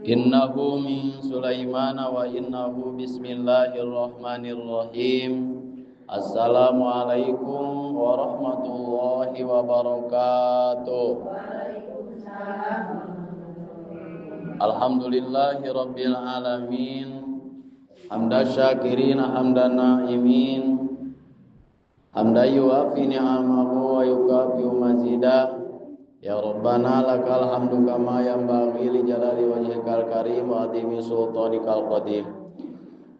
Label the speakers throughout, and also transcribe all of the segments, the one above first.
Speaker 1: Innahu min Sulaiman wa innahu bismillahirrahmanirrahim. Assalamualaikum warahmatullahi wabarakatuh.
Speaker 2: Waalaikumsalam.
Speaker 1: Alhamdulillahi rabbil alamin. Hamdan syakirin hamdan na'imin. Hamdan yuafi ni'amahu wa yukafi mazidah. Ya Rabbana lakal hamdu kama yanbaghi li jalali wajhikal karim wa azimi sultanikal qadim.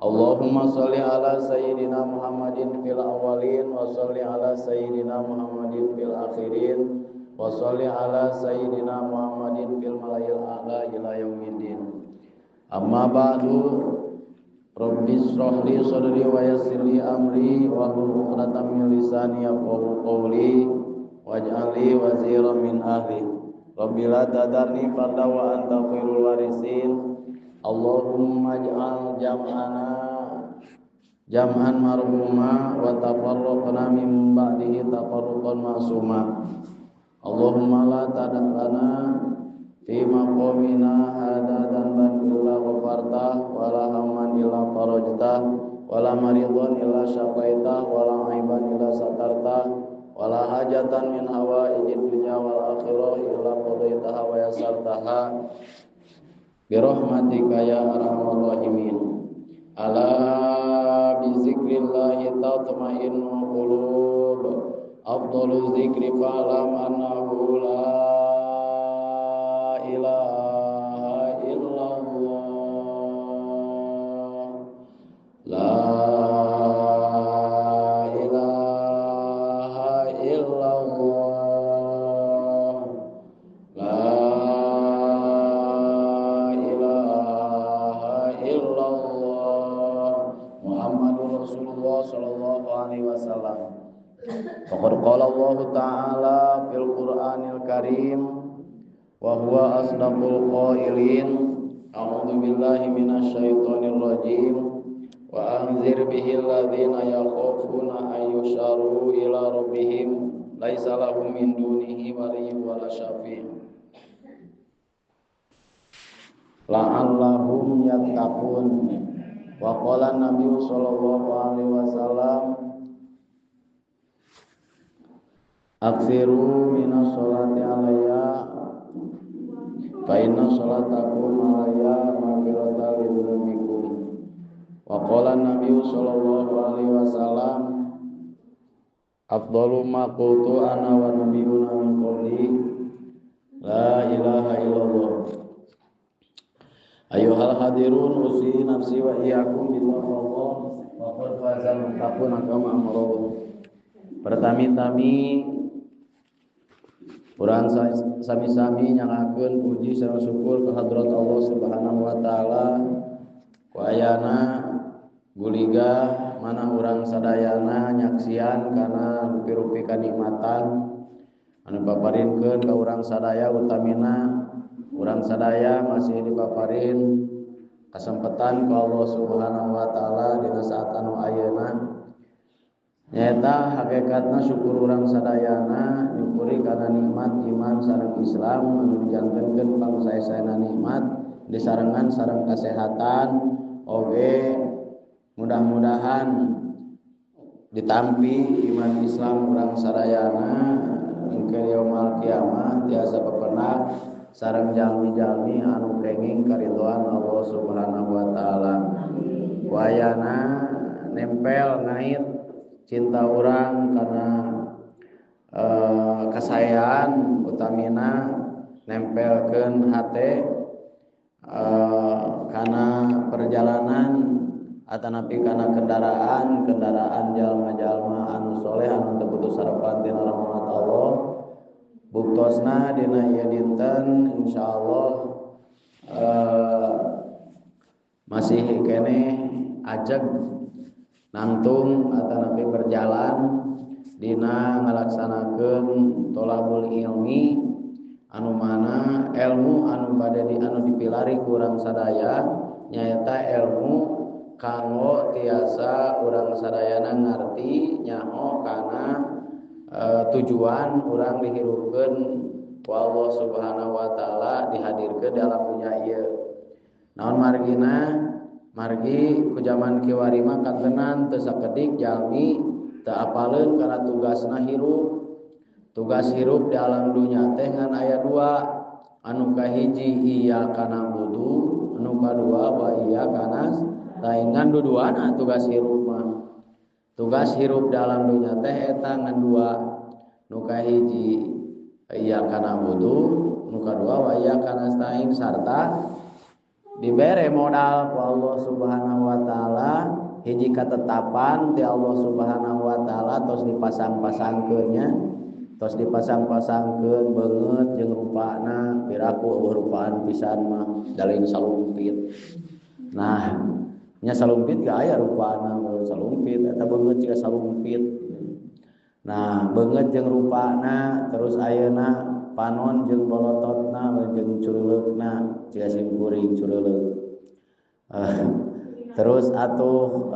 Speaker 1: Allahumma sholli ala sayyidina Muhammadin fil awwalin wa sholli ala sayyidina Muhammadin fil akhirin wa sholli ala sayyidina Muhammadin fil malayil a'la ila yaumiddin. Amma ba'du. Rabbi israh li sadri wa yassir li amri wahlul 'uqdatam min lisani yafqahu qawli. Waj'al li waziran min ahli. Rabbi la tadarni farda wa anta khairul warisin. Allahumma ij'al jam'ana jam'an marhuma wa tafarruqna min ba'dihi tafarruqan ma'suma. Allahumma la tada' lana fi maqamina hadza dhanban illa ghafarta wa la hamman illa farajta wa la maridan illa syafaita wa la aiban illa satarta wala hajatan min hawaijid dunya wal akhirah illa qadaitaha wa yassartaha bi rahmatika ya arhamar rahimin. Ala bi zikrillahi tatma'innul qulub. Afdalu zikri fa'lam annahu la ilaha illallah. La faqad qala Allah ta'ala fil Qur'anil Karim wa huwa asdaqul qailin. A'udzu billahi minasyaitonir rajim. Wa anzir bihi alladziina yakhafuna an yusharu ila rabbihim laisa lahum min dunihi waliyyun wala syafi' la'allahum yattaqun. Wa qala Nabi sallallahu alaihi wasallam aksiru minas sholati alayya fa inna sholatakum alayya maghfiratan lidzunubikum. Wa qala Nabi sallallahu alaihi wasallam afdalu ma qultu ana wa nabiyyuna min qabli la ilaha illallah. Ayyuhal hadirun usi nafsi wa iyyakum bi taqwallah wa qad fazal muttaqun kama amara. Pertami-tami urang sami-sami nyangakeun puji sareng syukur ka hadrat Allah Subhanahu wa taala. Ku ayana guliga mana urang sadayana nyaksian kana rupi-rupi kanikmatan anu paparinkeun ka urang sadaya, utamina urang sadaya masih dipaparin kasempatan ku Allah Subhanahu wa taala dina saat anu ayeuna. Nyaeta hakikatna syukur urang sadayana nyukuri kana nikmat iman sareng Islam anu dijantenkeun pangsae-saena nikmat disarengan sareng kasehatan oge mudah-mudahan ditampi iman Islam urang sadayana engke yaumul kiamah tiasa pepenah sareng jalmi-jalmi anu kenging karidhoan Allah Subhanahu wa taala. Ku ayana nempel ngait cinta orang karena kasayaan utamina nempelkeun hate kana perjalanan atanapi kana kendaraan jalma-jalma anu soleh anu teu putus harapan tina rahmat Allah. Buktosna dina ieu dinten insyaallah masih keneh ajeg nangtung atanapi berjalan dina ngalaksanakeun tolabul ilmi anu mana ilmu anu bade di anu dipilari ku urang sadaya nyaeta ilmu kanggo tiasa urang sadayana ngarti nyaho kana tujuan urang dihirupkeun ku Allah Subhanahu wa taala dihadirkeun dalam dunya ieu. Naon margina? Margi ku zaman kiwari mah kantenan teu sakedik jalmi teu apaleun kana tugasna hirup. Tugas hirup di alam dunya teh ngan aya dua, anu kahiji iyyaka na'budu, anu kadua wa iyyaka nasta'in. Ngan duduana tugas hirup mah. Tugas hirup di alam dunya teh eta ngan dua, nu kahiji iyyaka na'budu, nu kadua wa iyyaka nasta'in, sarta dibere modal ku Allah Subhanahu wa taala hiji ketetapan ti Allah Subhanahu wa taala tos dipasang-pasangkeun nya, tos dipasang-pasangkeun beungeut jeung rupana piraku eueuh rupaan pisan mah da lain salumpit. Nah, nya salumpit ge aya rupana salumpit eta beungeut jiga salumpit. Nah, beungeut jeung rupana terus ayeuna panon jeung bolototna jeung curuleukna jiga simkuring curuleuk. Terus atuh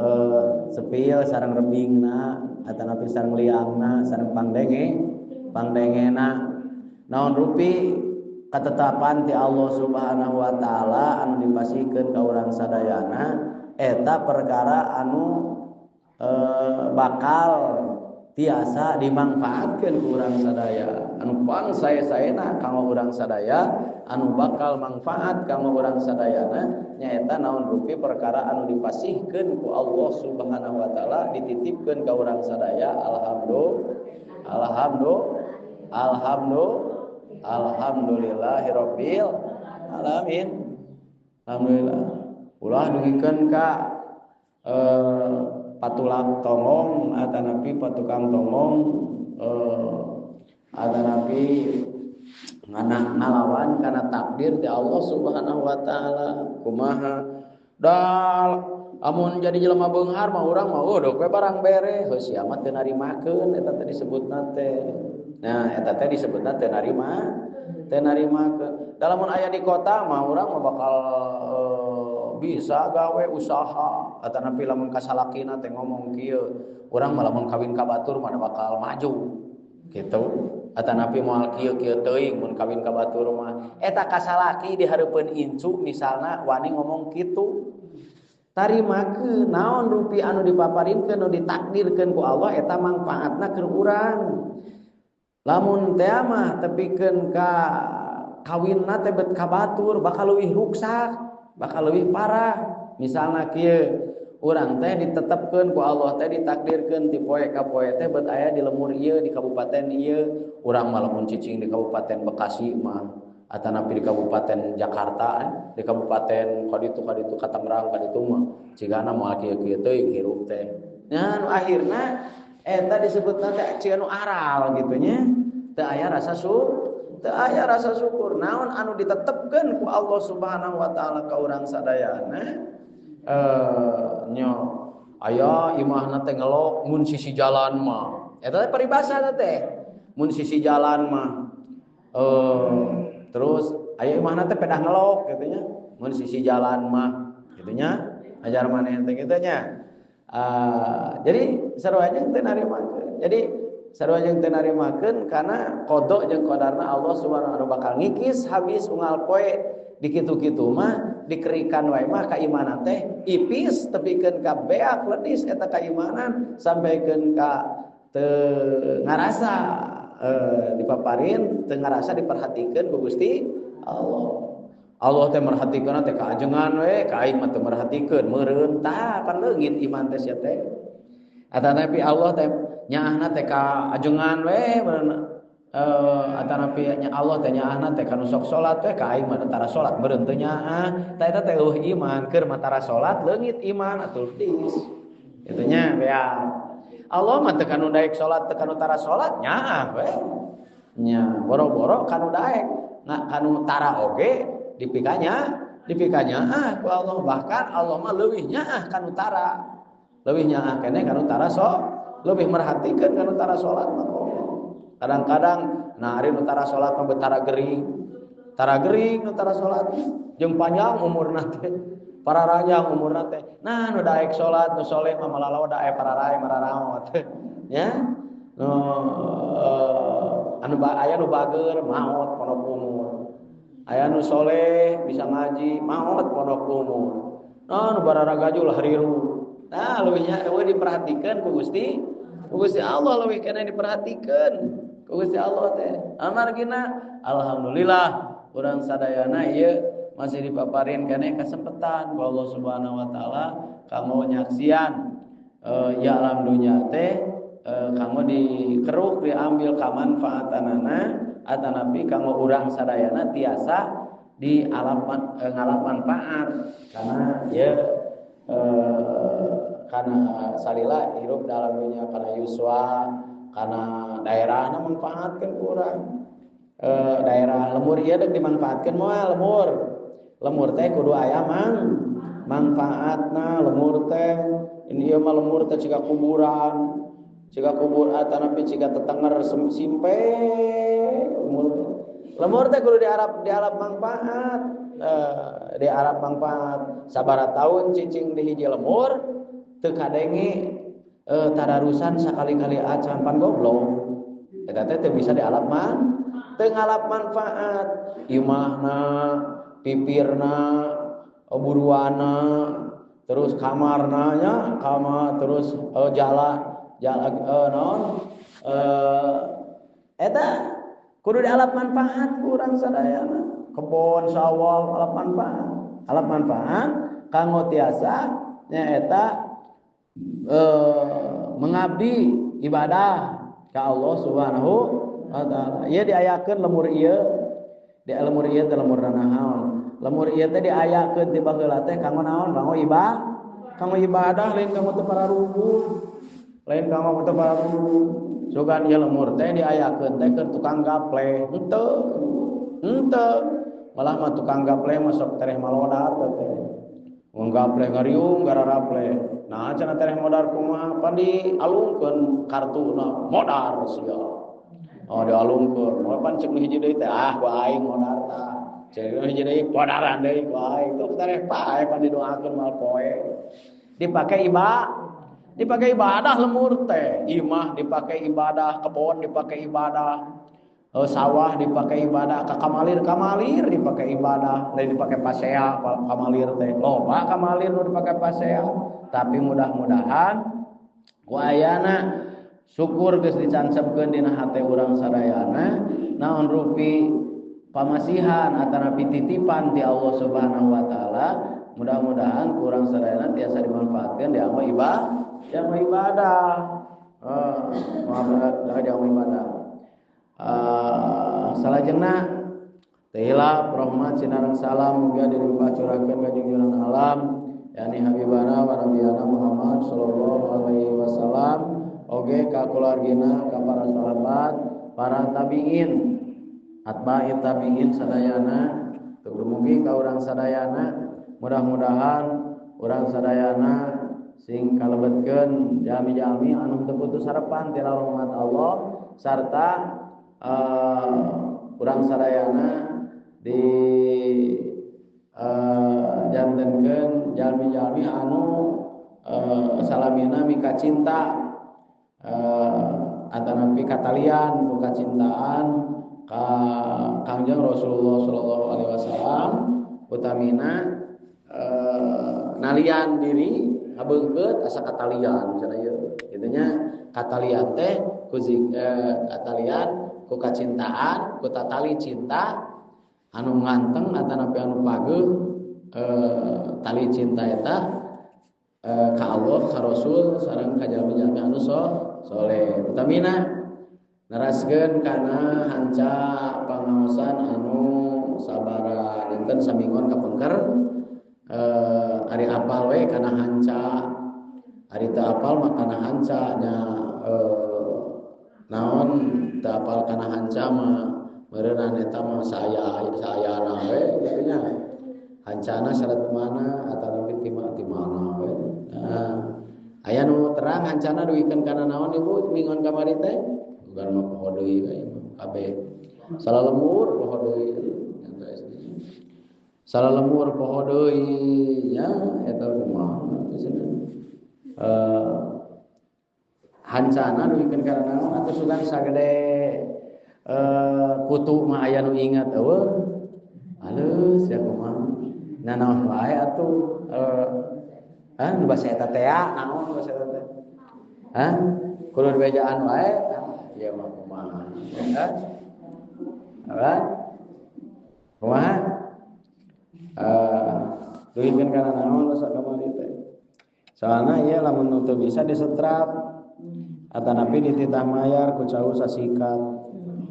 Speaker 1: sepil sareng rebingna atanapi sareng liangna sareng pangdengena. Naon rupi ketetapan ti Allah Subhanahu wa taala anu dipasihkeun ka urang sadayana eta perkara anu bakal tiasa dimangfaatkeun ku urang sadaya, anu pang sae-saena kanggo urang sadaya, anu bakal manfaat kanggo urang sadayana nyaeta naon rupi perkara anu dipasihkeun ku Allah Subhanahu wa taala dititipkeun ka urang sadaya. Alhamdulillahirabbil alamin. Alhamdulillah. Ulah dugikeun ka patulak tongong atanapi patukang tongong atanapi ngalawan kana takdir ti Allah Subhanahu wa taala. Kumaha dal amun jadi jelema beunghar mah urang mah dok we barang bere heuh sia mah teu narimakeun eta teh disebutna teh. Nah eta teh disebutna teu narimakeun. Da lamun aya di kota mah urang mah bakal bisa gawe usaha atanapi lamun kasalakina teh ngomong kieu urang mah lamun kawin ka batur mah bakal maju gitu atanapi moal kieu-kieu teuing mun kawin ka batur mah eta kasalaki di hareupeun incu misalna wani ngomong kitu tarimakeun naon rupi anu dipaparinkeun anu ditakdirkeun ku Allah eta mangfaatna keur urang. Lamun teh mah tepikeun ka kawinna teh bet ka batur bakal leuwih ruksak, bakal leuwih parah. Misalna kieu urang teh ditetepkeun ku Allah teh ditakdirkeun ti poe ka poe teh bet aya di lemur ieu di kabupaten ieu, urang mah lamun cicing di kabupaten Bekasi mah atanapi di kabupaten Jakarta di kabupaten kaditu kaditu ka Tangerang kaditu mah cigana moal kieu-kieu teuing hirup teh. Nah nu akhirna eta disebutna teh ciga nu aral gitu nya, teu aya rasa teu aya rasa syukur. Naon anu ditetepkeun ku Allah Subhanahu wa taala ka urang sadayana nyo aya imahna teh ngelok mun sisi jalan mah eta teh paribasa teh mun sisi jalan mah terus aya imahna teh pedah ngelok kitu nya mun sisi jalan mah kitu nya ajar maneh teh kitu nya. Jadi sarua jeung teu narimakeun. Jadi sarua jeung teu narimakeun kana qada jeung qadarna Allah Subhanahu wa taala bakal ngikis habis unggal poe di kitu-kitu mah dikerikan wae mah kaimanan teh ipis tepikeun ka beak ledis eta kaimanan sampaikeun ka teu ngarasa dipaparin teu ngarasa diperhatikeun ku Gusti Allah. Allah teh merhatikeun teh ka ajengan we ka aing mah teu merhatikeun meureun tah pan leungit iman teh sia teh. Atanapi Allah teh nyaahna teh ka ajengan we atanapi nya Allah teh nyaahna teh ka nu sok salat we ka aing mah tara salat meureun teu nyaah. Tah eta teh eueuh iman keur mah tara salat leungit iman atuh dis. Kitu nya bea. Allah mah teu ka nu daek salat teu ka nu tara salat nyaah we. Nya boro-boro ka nu daek nah ka nu tara oge dipikanya ah ku Allah. Bahkan Allah mah leuwih nyaah ka nu tara, leuwih nyaah keneh ka nu tara so, leuwih merhatikeun ka nu tara salat mah. Kadang-kadang nah ari nu tara salat mah betara gering, tara gering nu tara salat jeung panjang umurna teh, pararanjang umurna teh. Nah nu daek salat nu soleh mah malalawa daek pararae mararaot nya. Nu anu aya nu bager maot kono umur. Aya nu soleh bisa ngaji maot pondok umur. Nah nu bararagajul hariru. Nah leuwihnya eueuh diperhatikeun ku Gusti. Ku Gusti Allah leuwih keneh diperhatikeun ku Gusti Allah teh. Amargina alhamdulillah urang sadayana ieu masih dipaparin keneh kasempetan ku Allah Subhanahu wa taala kanggo nyaksian ya alam dunya teh kanggo dikeruk diambil kamanfaatanana atanapi kanggo urang sadayana tiasa dialap ngalap manfaat karena ya karena salila hirup dalam dunia karena yuswa karena daerahna manfaatkeun ku urang daerah lemur ieu deuk dimanfaatkeun moal lemur lemur teh kudu aya manfaatna lemur teh ini ieu mah lemur teh ciga kuburan ciga kubur atanapi ciga tetenger simpe lemur lemur teh kudu diarap manfaat diarap manfaat sabaraha tahun cicing di hiji lemur teu kadenge tadarusan sakali-kali acan pan goblok eta teh teu bisa dialap mah teu ngalap manfaat imahna pipirna buruana terus kamarna nya kamar terus jala jala naon eta kudu dialap manfaat ku urang sadayana kebon sawah alap manfaat kanggo tiasa nyaeta mengabdi ibadah ka Allah Subhanahu wa taala. Ieu diayakeun lemur ieu di lemur ieu teh lemur naon lemur ieu teh diayakeun ti baheula teh kanggo naon kanggo ibadah kanggo ibadah lain kanggo teu pararuguh lain kanggo teu pararuguh sugan ieu lemur teh diayakeun teh keur tukang gaple henteu henteu malah mah tukang gaple mah sok tereh malodar teh mun gaple ngariung gararaple nah cenah tereh modar kumaha pan dialungkeun kartuna modar sia oh dialungkeun moal pan cek nu hiji deui teh ah ku aing modar tah cek nu hiji deui podaran deui ku aing tuh tereh pae pan didoakeun moal poe dipake ibadah dipakai ibadah lemur teh imah dipakai ibadah kebon dipakai ibadah sawah dipakai ibadah ka kamalir-kamalir dipakai ibadah lain dipakai pasea kamalir teh loba kamalir nu dipakai pasea tapi mudah-mudahan ku ayana syukur geus dicancapkeun dina hate urang sadayana naon rupi pamasihan atanapi titipan ti Allah Subhanahu wa taala mudah-mudahan ku urang sadayana tiasa dimanfaatkeun di amal ibadah yang ibadah maaf di amal ibadah salajengna teu hilap rahmat sinareng salam mugia dilimpah curahkeun ka junjungan alam yakni habibana wa nabiyana Muhammad sallallahu alaihi wasallam oge ka keluargina ka para sahabat para tabiin atba'i tabiin sadayana tuluy ka urang sadayana mudah-mudahan urang sadayana sing kalebetkeun jami-jami anu teu putus harapan ti rahmat Allah sarta urang sadayana di jantenkeun jalmi-jalmi anu salamina mika cinta atanapi katalian ku kacintaan ka Kangjeng Rasulullah sallallahu alaihi wasallam utamina nalian diri ngabeungkeut asa katalian cenah ieu kitu nya katalian teh ku katalian ku kacintaan ku tatali cinta anu nganteng atanapi anu pageuh tali cinta eta ka Allah ka Rasul sareng ka jalmi-jalmi anu soleh utamina neraskeun kana hanca pangaosan anu sabara dinten saminggon kapengker ari apal we kana hanca ari teu apal mah kana hanca nya naon teu apal kana hanca mah meureunana eta mah saayana we kitu nya hancana syarat mana atanapi ti mana we nah aya nu terang hancana duikeun kana naon ibu minggon kamari teh bukan mah poho deui we kabeh salah lemur poho deui salah lemur poho deui nya eta kumaha hancana duikeun kana naon atuh sugan sagede kutu mah aya nu ingat eueuh Halus ya kumaha. Nah naon wae atuh nu basa eta teh naon basa eta teh? Hah? Kudu dibejaan wae. Ieu mah kumaha? Hah? Apa? Kumaha? Duikeun kana naon basa kamari teh. Soalna ieu lamun teu bisa disetrap atanapi dititah mayar ku cau sasikat.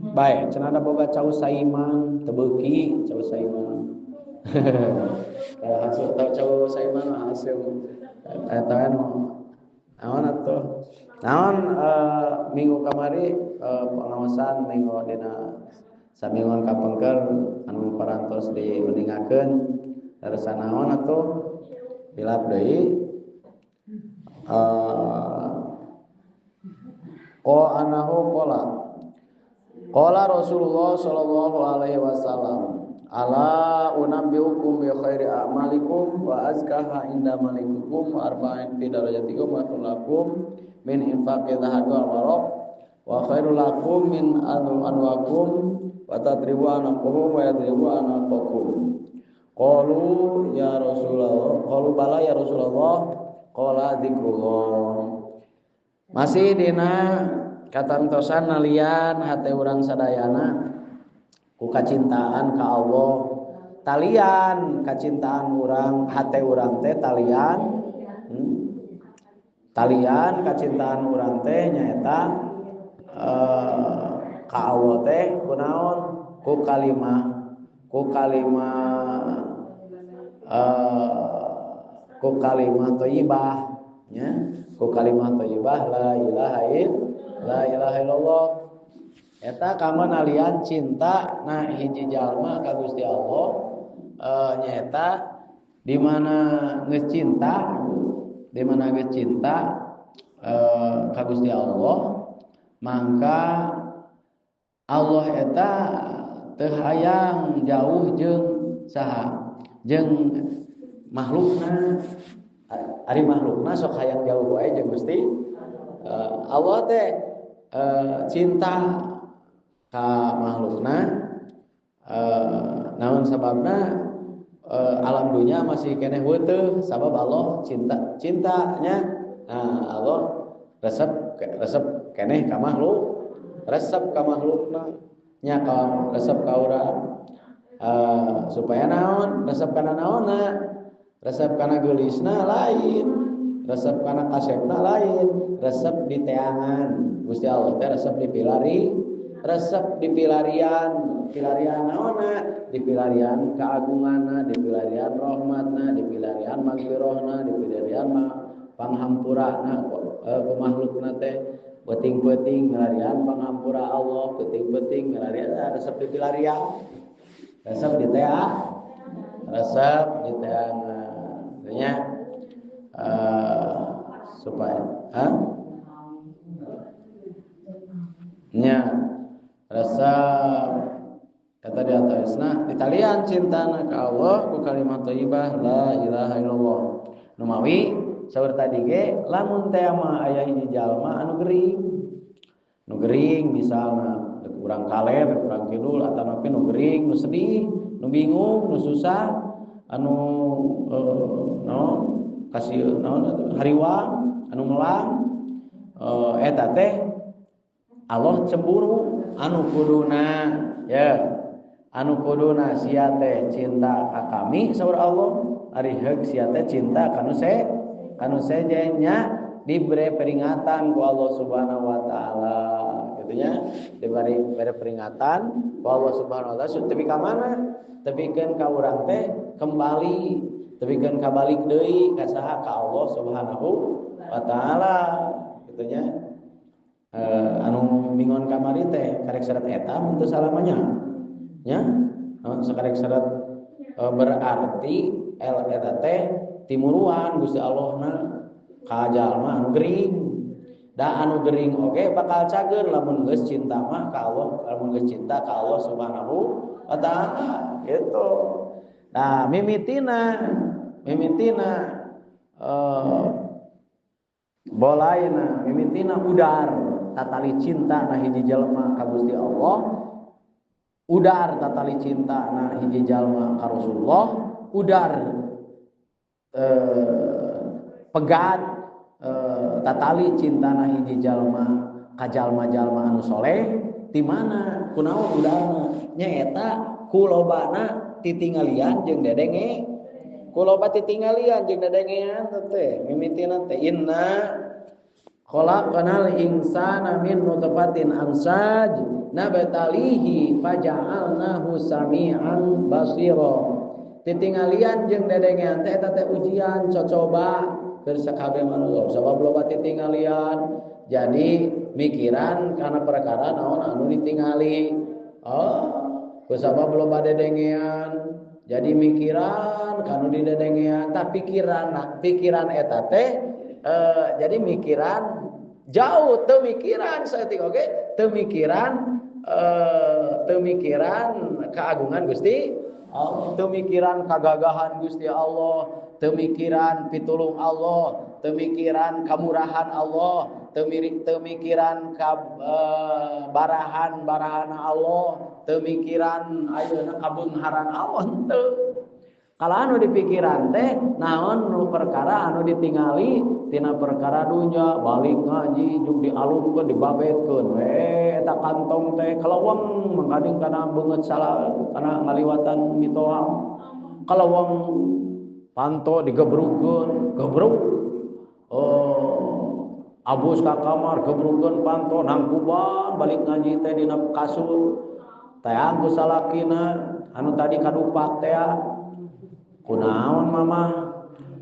Speaker 1: Bae cenah da boga cau saiman teu beuki cau saiman. Kalau hasil tau cau saiman mah hasil eta naon atuh. Naon minggu kamari pengawasan minggu dina saminggon kapengker anu parantos diuningakeun leresan naon atuh hilap deui. Anahu qala qala Rasulullah sallallahu alaihi wasallam ala unabbiukum bi khairi a'malikum wa azkaha inda malikukum wa arba'in fi darajatikum wa lakum min infaqi dhahabi wal waraq wa khairul lakum min anwakum wa tadribu anaquhum wa yadribu anaqakum. Qalu ya Rasulullah, qalu bala ya Rasulullah, qala dzikrullah. Masih dina katantosan nalian hate urang sadayana ku kacintaan ka Allah. Talian kacintaan urang hate urang teh talian. Talian kacintaan urang teh nyaeta ka Allah teh kunaon? Ku kalimah, ku kalimah ku kalimah thayyibah nya, ku kalimah thayyibah la ilaha la ilaha illallah. Eta kamanalian cinta na hiji jalma ka Gusti Allah nyaeta di mana geus cinta, di mana geus cinta ka Gusti Allah, mangka Allah eta teu hayang jauh jeung saha, jeung makhlukna. Ari makhlukna sok hayang jauh wae jeung Gusti Allah teh cinta ka makhlukna naon sababna alam dunya masih keneh heuteung sabab Allah cinta cintanya. Nah Allah resep resep keneh ka makhluk, resep ka makhlukna nya ka resep ka urang supaya naon resep kana naonna, resep kana geulisna lain, resep kana kasepna lain, resep di teangan Gusti Allah teh resep di pilari, resep di pilarian, pilarian naonna, di pilarian keagunganna, di pilarian rahmatna, di pilarian magfirahna, di pilarian panghampurana ku makhlukna teh peuting-peuting ngalarian panghampura Allah, peuting-peuting ngalarian resep di pilarian, resep di tea, resep di teangan. Artinya supaya nya resep kata di atasna ditalian cintana ka Allah ku kalimat thayyibah la ilaha illallah. Numawi saur tadi ge lamun teh mah aya hiji jalma anu gering, nu gering misalna urang kaler, urang kidul atanapi nu gering, nu sedih, nu bingung, nu susah, anu no kasih naon hariwang, anu melang eta teh Allah cemburu. Anu kuduna ya, anu kuduna sia teh cinta ka kami saur Allah, ari heug sia teh cinta kanu se kanu sejen nya diberi peringatan ku Allah Subhanahu wa taala kitu nya, diberi peringatan ku Allah Subhanahu wa taala tepi ka mana, tepikeun ka urang teh kembali, tepikeun ka balik deui ka saha, ka Allah Subhanahu wa taala kitu nya. Anu mingon kamari teh karek syarat eta mun teu salamanya nya, sakarek syarat berarti el eta teh timuruan Gusti Allahna ka jalma anu gering. Da anu gering oge bakal cager lamun geus cinta mah ka Allah, lamun geus cinta ka Allah Subhanahu wa taala gitu. Nah mimitina mimitina bolaina mimitina udar tatali cinta na hiji jelema ka Gusti Allah Udar tatali cinta na hiji jalma ka Rasulullah, udar pegat tatali cinta na hiji jalma ka jalma-jalma anu soleh ti mana kunaon udarna nyaeta ku lobana titinggalian jeung dedenge ku loba titinggalian jeung dedengean teh mimitina teh inna khalaqnal insana min nutfatin amsaj nabtalihi faja'alnahu sami'an basira. Titinggalian jeung dedengean teh eta teh ujian cocoba keur sakabeh manusia sabab loba titinggalian jadi mikiran kana perkara naon anu ditingali. Oh, kusabab loba dedengean jadi mikiran kanu didedengean tah pikiran pikiran eta teh jadi mikiran jauh teu mikiran saeutik oge teu mikiran keagungan Gusti Allah, teu mikiran kagagahan Gusti Allah, teu mikiran pitulung Allah, teu mikiran kamurahan Allah, teu mikiran barahan-barahan Allah, teu mikiran ayeuna kabeungharan Allah henteu. Kalau anu dipikiran teh naon nu perkara anu ditingali tina perkara dunya balik ngaji jeung dialungkeun dibabetkeun we eta kantong teh kalawang mangkading kana beungeut salah kana ngaliwatan mitoha kalawang panto digebrukeun gebruk oh abus ka kamar gebrukeun panto nangkuban balik ngaji teh dina kasur teang ku salakina anu tadi kadupak teh kunaon mama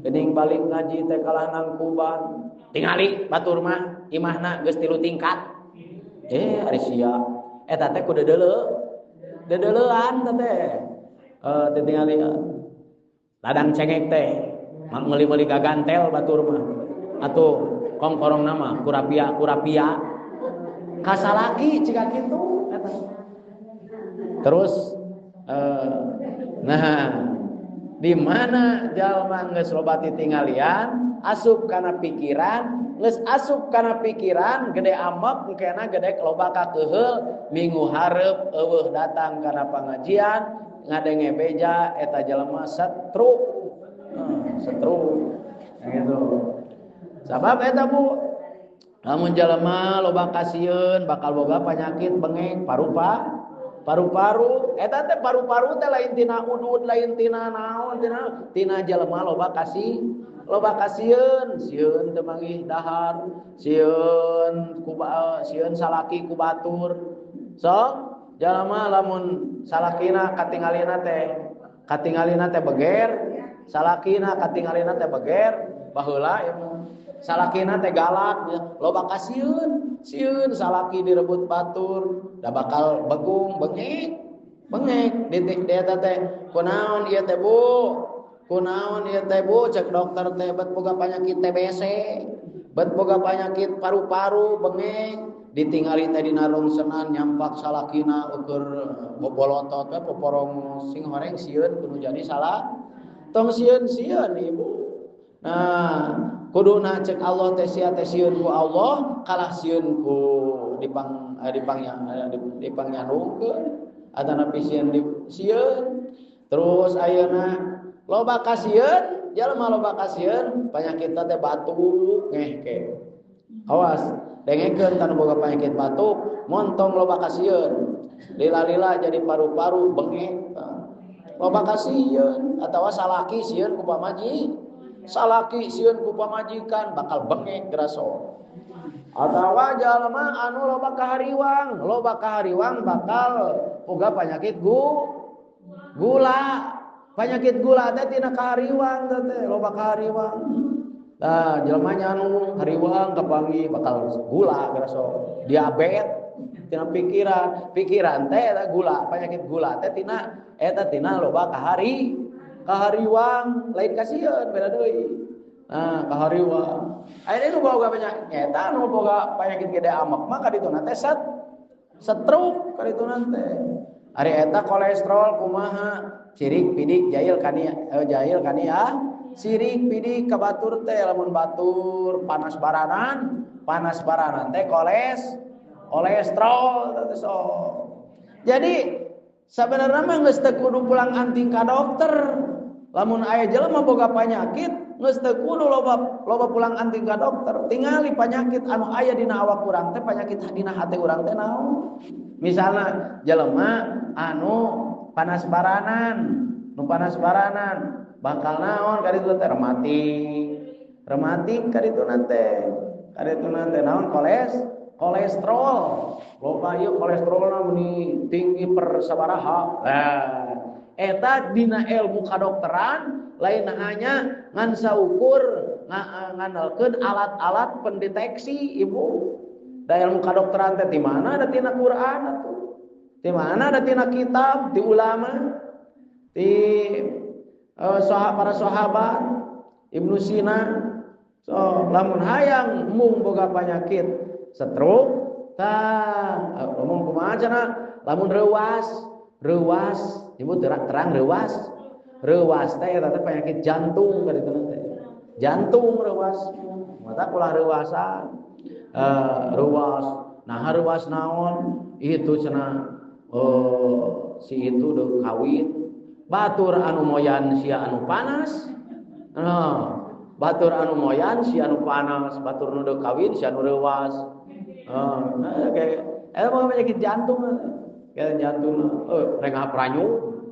Speaker 1: geuning balik ngaji teh kalah nangkuban tingali batur mah imahna geus 3 tingkat ari sia eta teh ku dedeuleu dedeuleuan teh teh tingali ladang cengek teh meuli-meuli gagantel batur mah atuh kongkorong nama kurapia-kurapia kasalaki ciga kitu eta terus nah di mana jalma geus loba titinggalian asup kana pikiran geus asup kana pikiran gede amek engkena gede loba kakeuheul minggu hareup eueuh datang kana pangajian ngadenge beja eta jalma stroke stroke gitu sabab eta Bu lamun jalma loba kasieun bakal boga penyakit bengek paru-paru eta teh paru-paru teh lain tina udud lain tina naon tina jelema loba kasieun sieun teu manggih dahar sieun sieun salaki ku batur sok jelema lamun salakina katingalina teh beger salakina katingalina teh beger baheula salakina teh galak loba kasieun sieun salaki direbut batur da bakal begung bengek bengek di eta teh kunaon ieu teh Bu kunaon ieu teh Bu cek dokter teh bet boga penyakit TBC bet boga penyakit paru-paru bengek ditingali teh dina rongsenan nyampak salakina ukur bobolotot we poporong sing horeng sieun kudu jadi salah tong sieun-sieun ibu. Nah kuduna cek Allah teh sia teh sieun ku Allah kalah sieun ku dipangnyandungkeun atanapi sieun di sieun terus ayeuna loba kasieun jalma loba kasieun penyakit teh batuk ngehke awas dengekeun tanu boga penyakit batuk montong loba kasieun lila-lila jadi paru-paru bengek loba kasieun atawa salaki sieun ku pamaji salaki sieun ku pamajikan bakal bengek geraso atawa jalma anu loba kahariwang bakal boga penyakit gula penyakit gula teh tina kahariwang teh loba kahariwang nah jelema nya anu hariwang kapanggih bakal gula geraso diabetes tina pikiran teh eta gula penyakit gula teh tina eta tina loba kahariwang lain kasieun beda deui. Nah, kahariwang. Ayeuna nu boga penyakit eta nu boga penyakit gede amek mah kadituna teh stroke kadituna teh. Ari eta kolesterol kumaha? Cirik pidik jail kania jail kania sirik pidik ka batur teh lamun batur panas baranan teh kolesterol teh so. Jadi Sabenerna mah geus teu kudu pulang anting ka dokter. Lamun aya jelema boga panyakit geus teu kudu loba pulang anting ka dokter. Tingali panyakit anu aya dina awak urang teh, panyakit dina hate urang teh naon. Misalna jelema anu panas baranan, nu panas baranan bakal naon kaditu teh rematik. Rematik kaditu teh. Kaditu teh naon kolesterol. Loba ieu kolesterolna meni tinggi per sabaraha. Nah, eta dina ilmu kadokteran lain hanya ngan saukur ngandalkeun alat-alat pendeteksi ibu. Da ilmu kadokteran teh di mana ada tina Quran atuh. Di mana ada tina kitab, di ulama, di para sahabat, Ibnu Sina. So, lamun hayang mung boga penyakit stroke tah ngomong kumaha cenah lamun reuas ibu terang reuas teh eta teh penyakit jantung ka ditu teh. Jantung reuas mata ulah reuasan. Reuas nah reuas naon itu cenah si itu deuk kawin batur anu moyan sia anu panas. Batur anu moyan sia anu panas, batur nu deuk kawin sia anu reuas. Nah kayak eta mah penyakit jantung. Kayak jantung rengah pranyu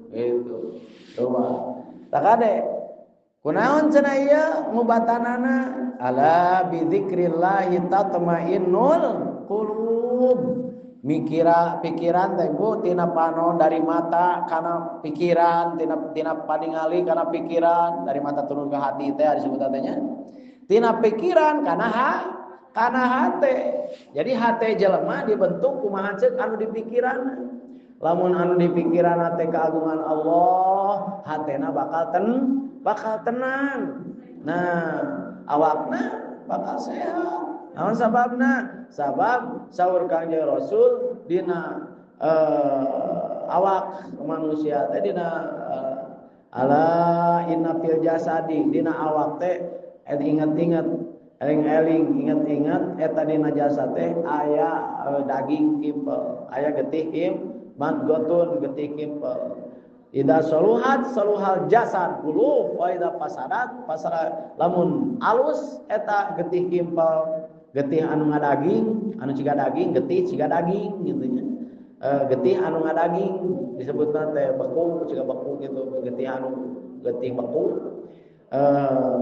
Speaker 1: gitu. Reuas. Tak kade. Kunaon cenah ieu ngubatanana ala bi dzikrillah tatmainnul qulub. Mikira pikiran teh bu tina panon dari mata kana pikiran, tina paningali kana pikiran, dari mata turun ke hati teh disebut teh nya. Tina pikiran kana kana hate. Jadi hate jelema dibentuk kumaha ceuk anu di pikiran. Lamun anu di pikiran teh keagungan Allah, hatena bakal tenang. Nah, awakna bakal sehat. Naon sababna? Sabab saur Kangjeng Rasul dina awak manusia teh dina ala inna fil jasadi dina awak teh ingat-ingat eling-eling ingat-ingat eta dina jasad teh aya daging kimpel, aya getih kim madgotun getih kimpel. Ida soluhat soluhal jasad qulub wa ida fasadat fasada. Lamun alus eta getih kimpel, getih anu ngadaging, anu ciga daging, getih ciga daging gitu nya. Getih anu ngadaging disebutna teh beku, ciga beku gitu, getih anu getih beku.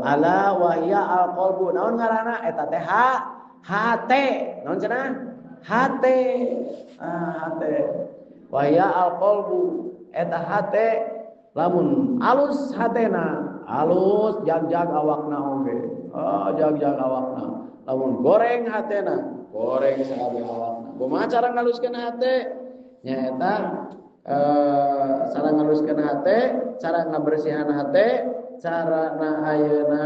Speaker 1: Ala wahya al qalbu naon ngaranna eta teh hate. Naon cenah? Hate. Hate. Wahya al qalbu eta hate lamun alus hatena, alus jag-jag awakna oge. Oh, jag-jag awakna. Lamun goreng hatena, goreng sakabeh awakna. Kumaha cara ngaluskeun hate? Nyaeta cara ngaluskeun hate, cara ngabersihan hate, cara na ayeuna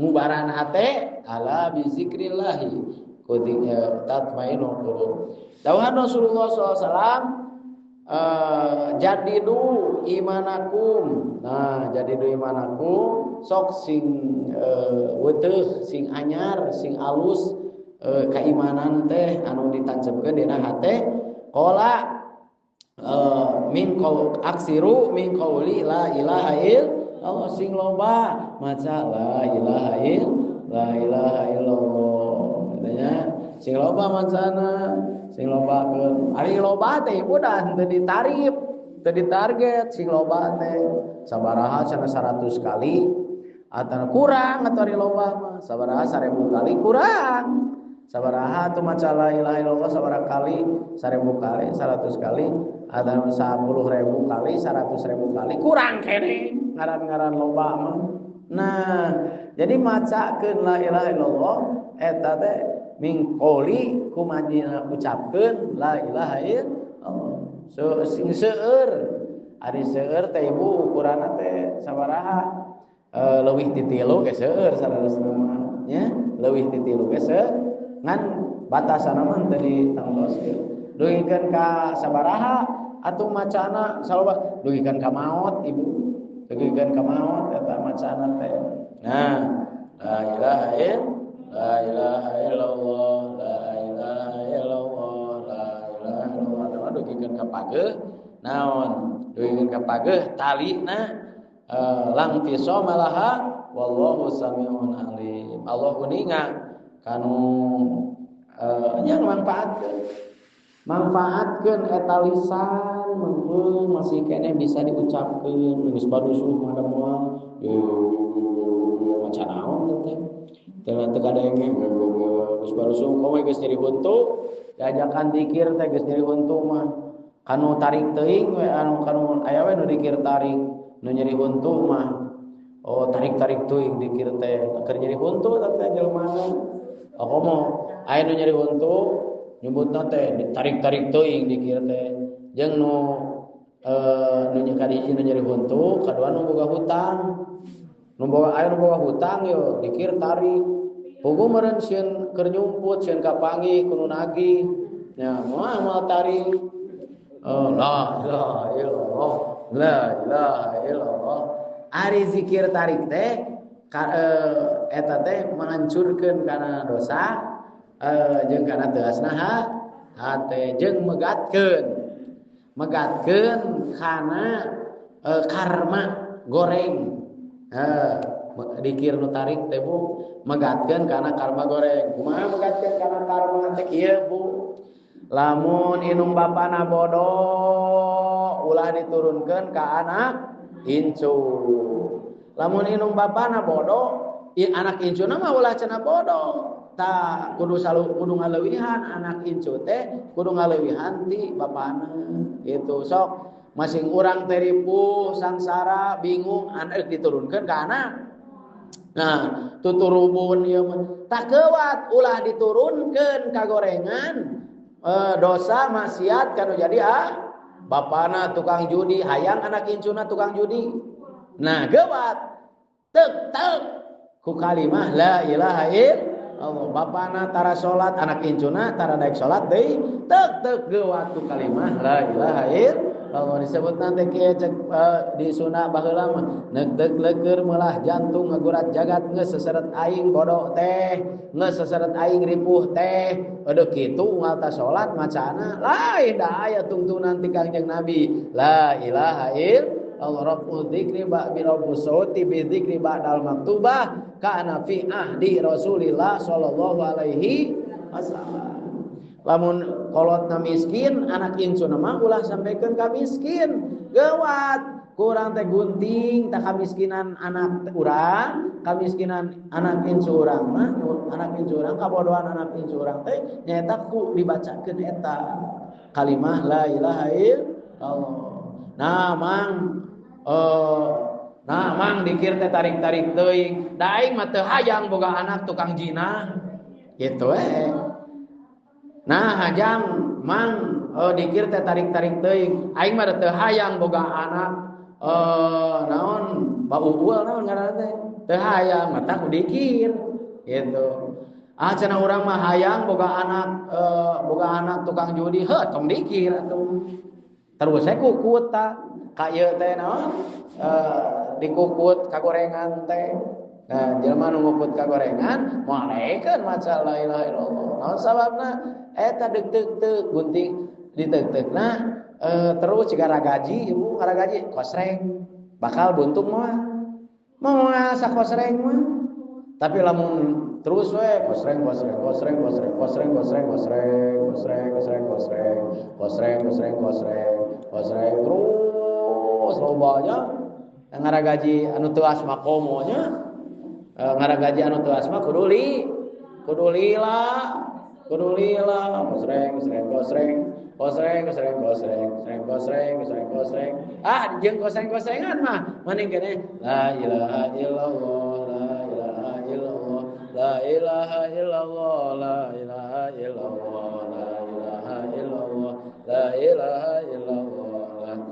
Speaker 1: ngubaran hate ala bi zikrillah kudu tatmainul qulub. Dawuhan Rasulullah sallallahu alaihi wasallam jadidu imanakum. Nah, jadidu imanakum sok sing weteuh, sing anyar, sing alus keimanan teh anu ditancepkeun dina hate. Qala min qaul aksiru min qauli la ilaha illallah, sing loba maca la ilaha illallah. Katanya sing loba macana, sing lobakeun. Ari loba teh ibu dah teu ditarif, teu ditarget sing loba teh. Sabaraha cenah 100 kali atau kurang atau ari loba mah sabaraha 1000 kali kurang. Sabaraha atuh maca la ilaha illallah sabaraha kali, 1000 kali, 100 kali atau 10.000 kali, 100.000 kali kurang kene ngaran-ngaran loba mah. Nah, jadi macakeun la ilaha illallah eta teh mingkoli kumajina ucapkeun la ilaha illallah. So sing seueur, ari seueur teh ibu ukuranna teh sabaraha? Leuwih ti tilu ge seueur saleresna mah nya, leuwih ti tilu ge seueur ngan batasanna mah teu ditangtoskeun. Dugikeun ka sabaraha atuh macana saloba dugikeun ka maot ibu. Dugikeun ka maot eta macana teh. Nah, la ilaha illallah, la ilaha illallah, la ilaha illallah. Dugikeun ka page naon? Karageuh talina lang fisoma laha wallahu samiun alim. Allah uninga kanu nya manfaatkeun eta lisan meureun masih keneh bisa diucapkeun geus barusuh mah da moal maca naon teh teu kadenge geus barusuh kowe geus nyeri huntu diajakan dikir teh geus nyeri huntu mah kanu tarik teuing we anu kanu aya we nu dikir tarik nu nyeri huntu mah oh tarik-tarik teuing dikir teh keur nyeri huntu teh jelema komo aya nu nyeri huntu nyebutna teh ditarik-tarik teuing dikir teh jeung nu nu kahiji nu nyeri huntu kadua nu boga hutang nu boga aya nu boga hutang yo dikir tarik puguh meureun sieun keur nyumput sieun kapanggih ku nu nagih nya moal moal tarik oh la ilaha illallah la ilaha illallah ari zikir tarik teh eta teh menghancurkeun kana dosa jeung kana teasna hate jeung megatkeun kana karma goreng dikir nu tarik teh Bu megatkeun kana karma goreng kumaha megatkeun kana karma teh kieu Bu lamun inung bapana bodoh ulah diturunkeun ka anak incu lamun inung bapana bodoh anak incuna mah ulah cenah bodoh tah kudu salu kudu ngaleuwihan anak incu teh kudu ngaleuwihan ti bapana gitu sok masing urang teh ripuh sangsara bingung anak diturunkeun ka anak nah tuturubun ieu mah tah keuat ulah diturunkeun ka gorengan dosa maksiat kanu jadi bapana tukang judi hayang anak incuna tukang judi nah geuwat tek tek ku kalimah la ilaha illallah bapana tara salat anak incuna tara daek salat deui tek tek geuwat ku kalimah la ilaha illallah disebut nanti kieu cek di sunah baheula mah neuk leukeur meulah jantung ngagurat jagat geus seseret aing bodoh teh geus seseret aing ripuh teh aduh kitu unggal ta salat macana lain da aya tungtunan ti Kangjeng Nabi la ilaha illallah rabbul dzikri ba bi rabbus sauti bi dzikri ba'dal maktubah kana fi ahdi Rasulillah sallallahu alaihi wasallam. Lamun kolotna miskin anak incuna mah ulah sampaikan ka miskin geuwat kurang teh gunting tah kamiskinan anak urang kamiskinan anak incu urang mah anak incu urang kabodohan anak incu urang teh nyaeta ku dibacakeun eta kalimah la ilaha illallah. Nah mang nah mang dikir teh tarik-tarik teuing da aing mah teu hayang boga anak tukang jinah kitu we. Nah hajang mang dikir teh tarik-tarik teuing aing mah teu hayang boga anak naon bauul naon ngaranna teh teu hayang mata ku dikir gitu. Ah cenah urang mah hayang boga anak tukang judi heuh tong dikir atuh terus we kukut ta ka ieu teh naon dikukut kagorengan teh. Nah jelema nu ngukut kagorengan moal daekeun maca la ilaha illallah naon sababna eta deuk-deuk gunting diteuk-teukna terus ciga ragaji ibu ragaji kosreng bakal buntung mah moal sakosreng mah tapi lamun terus we kosreng kosreng kosreng kosreng kosreng kosreng kosreng kosreng kosreng kosreng kosreng kosreng kosreng kosreng terus lobanya ngaragaji anu teu asma komo nya ngaragaji anu teu asma kudu li kudu lila kosreng kosreng kosreng kosreng kosreng kosreng kosreng kosreng kosreng kosreng ah jeung kosreng-kosrengan mah mending keneh la ilaha illallah la ilaha illallah la ilaha illallah la ilaha illallah la ilaha illallah la ilaha illallah la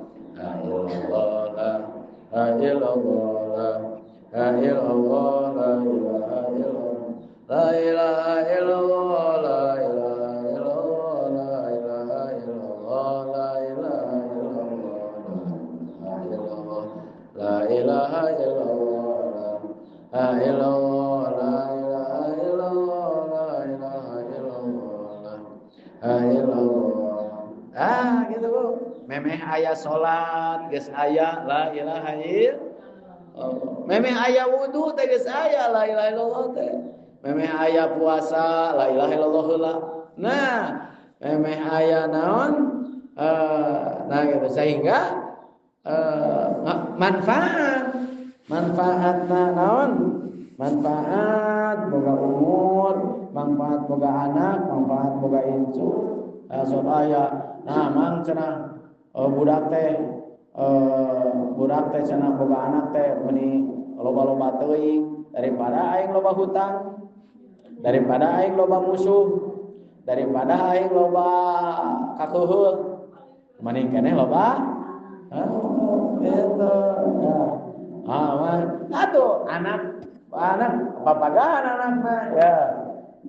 Speaker 1: illallah la illallah la illallah la ilaha illallah la ilaha illallah la ilaha illallah la ilaha illallah la ilaha illallah la ilaha illallah la illallah la ilaha illallah la ilaha illallah la illallah. Ah gitu Bu, memeh aya salat geus aya la ilaha illallah. Memeh aya wudu teh geus aya la ilaha illallah teh. Memeh aya puasa la ilaha illallah heula. Nah, memeh aya naon? Nah gitu sehingga manfaatna naon? Manfaat boga umur, manfaat boga anak, manfaat boga incu. Sok aya. Nah, mang cenah budak teh cenah boga anak teh meuni loba-loba teuing daripada aing loba hutang, daripada aing loba musuh, daripada aing loba kakeuheul, mending keneh loba gitu. Ah, atuh anak papagaan anakna ya.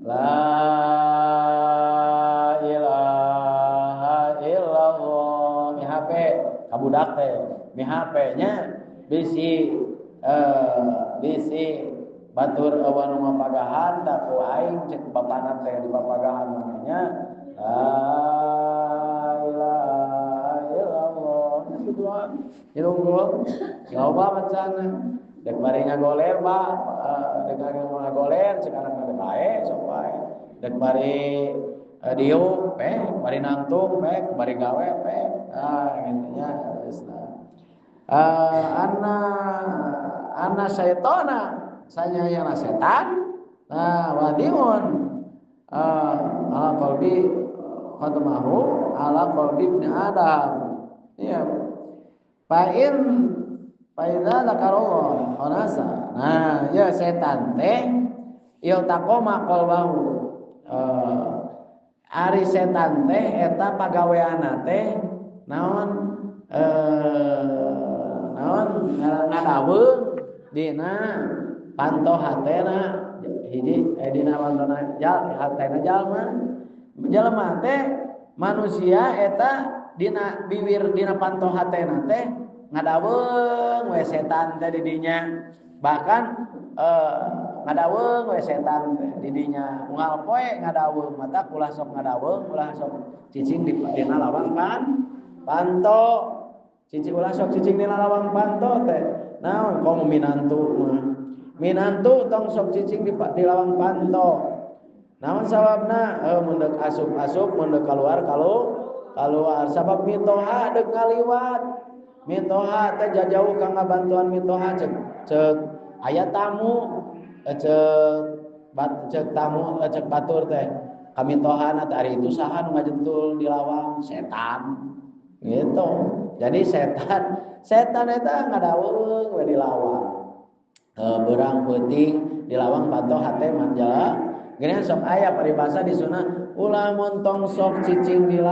Speaker 1: La ilaha illallah mi HP ka budak teh mi HP nya bisi bisi batur awan nu mapagahan tak ku aing cek bapana teh di papagahan manehnya la ilaha illallah kitu itu unggul loba macana dek bari ngagoler ba dek ngagoler sekarang mah bae sok bae dek bari diuk pe bari nangtung pe bari gawe pe ah gitu nya anna syaitona sanyayana setan nah wadiun ala qalbi khatamahu ala qalbi ibn adam iya fa in faidza zakarallah khanasa. Nah, ya setan teh iltaqoma qalbahu. Ari setan teh eta pagaweanna teh naon naon ngadaweung dina panto hatena hiji dina pantona jal hatena jalma. Jalma teh manusia eta dina bibir dina panto hatena teh ngadaweung we setan teh di dinya bahkan ngadaweung we setan teh di dinya unggal poe ngadaweung mata ulah sok ngadaweung ulah sok cicing di dina lawang panto cicing ulah sok cicing dina lawang panto teh naon komo minantu mah minantu tong sok cicing di lawang panto naon sababna mun deuk asup-asup mun deuk kaluar kaluar sabab mitoha deuk ngaliwat mitoha teh jauh ka ngabantuan mitoha cek aya tamu cek tamu cek batur teh kamitohana teh ari itu saha nu ngajentul di lawang setan gitu. Jadi setan eta ngadaweung we di lawang beurang peuting di lawang panto hate manjala geuning sok aya paribasa di sunnah ulah montong sok cicing di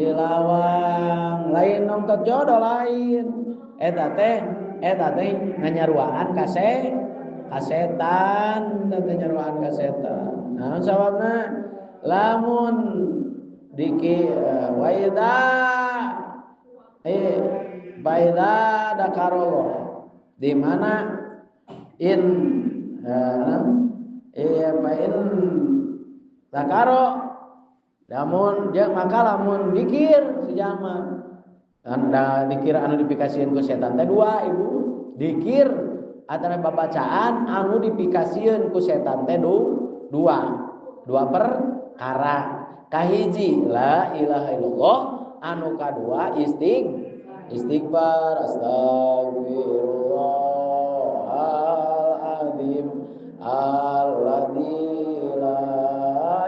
Speaker 1: lawang lain nongtot jodoh lain eta teh nganyaruaan ka setan teh nyaruaan ka setan naon sababna lamun diki waida baida dakarallah di mana in in dakaro lamun jeung maka lamun dikir si jalma anda dikir anu dipikasieun ku setan teh dua ibu dikir antara babacaan anu dipikasieun ku setan teh dua perkara kahiji la ilaha illallah anu kadua istighfar astagfirullahaladzim alladzi la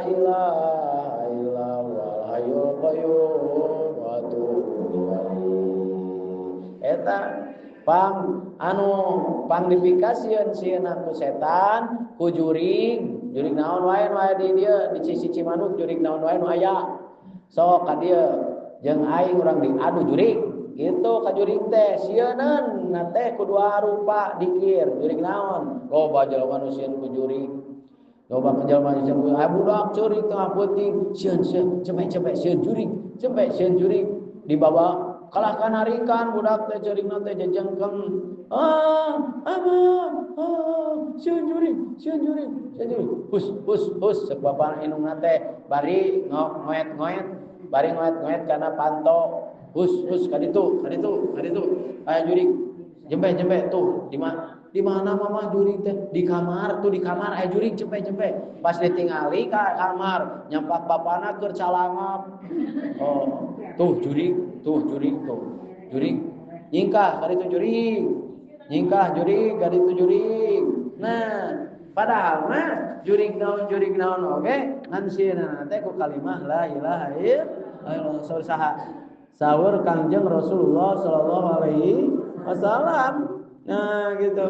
Speaker 1: ilaha illa huwal hayyul qayyum wa atubu ilaih. Eta pang anu pang dipikasieun sieuna ku setan ku jurig jurig naon wae nu aya di dieu di sisi Cimanuk jurig naon wae nu aya sok ka dieu jeung aing urang diadu jurig gitu ka jurig teh sieuneun na teh ku dua rupa dikir jurig naon loba jelema nu sieun ku jurig loba jelema nu sieun ku budak ceurik tengah peuting sieun sieun cempe-cempe sieun jurig cempe sieun jurig dibawa kalah kanarikan budak teh ceurikna teh jejengkeng sieun jurig sieun jurig sieun jurig hus hus hus cek bapa indungna teh bari ngoet-ngoet bari ngoet-ngoet kana panto Hus hus ka ditu ka ditu ka ditu aya jurig jembe jembe tuh di mana mama jurig teh di kamar tuh di kamar aya jurig jembe jembe pas ditingali ka kamar nyampak bapana keur calangap oh tuh jurig tuh jurig tuh jurig nyingkah ka ditu jurig nyingkah jurig ka ditu jurig. Nah padahal mah jurig naon oge ngan sieunna teh ku kalimah la ilaha illallah saha sahur Kangjeng Rasulullah sallallahu alaihi wasallam. Nah gitu.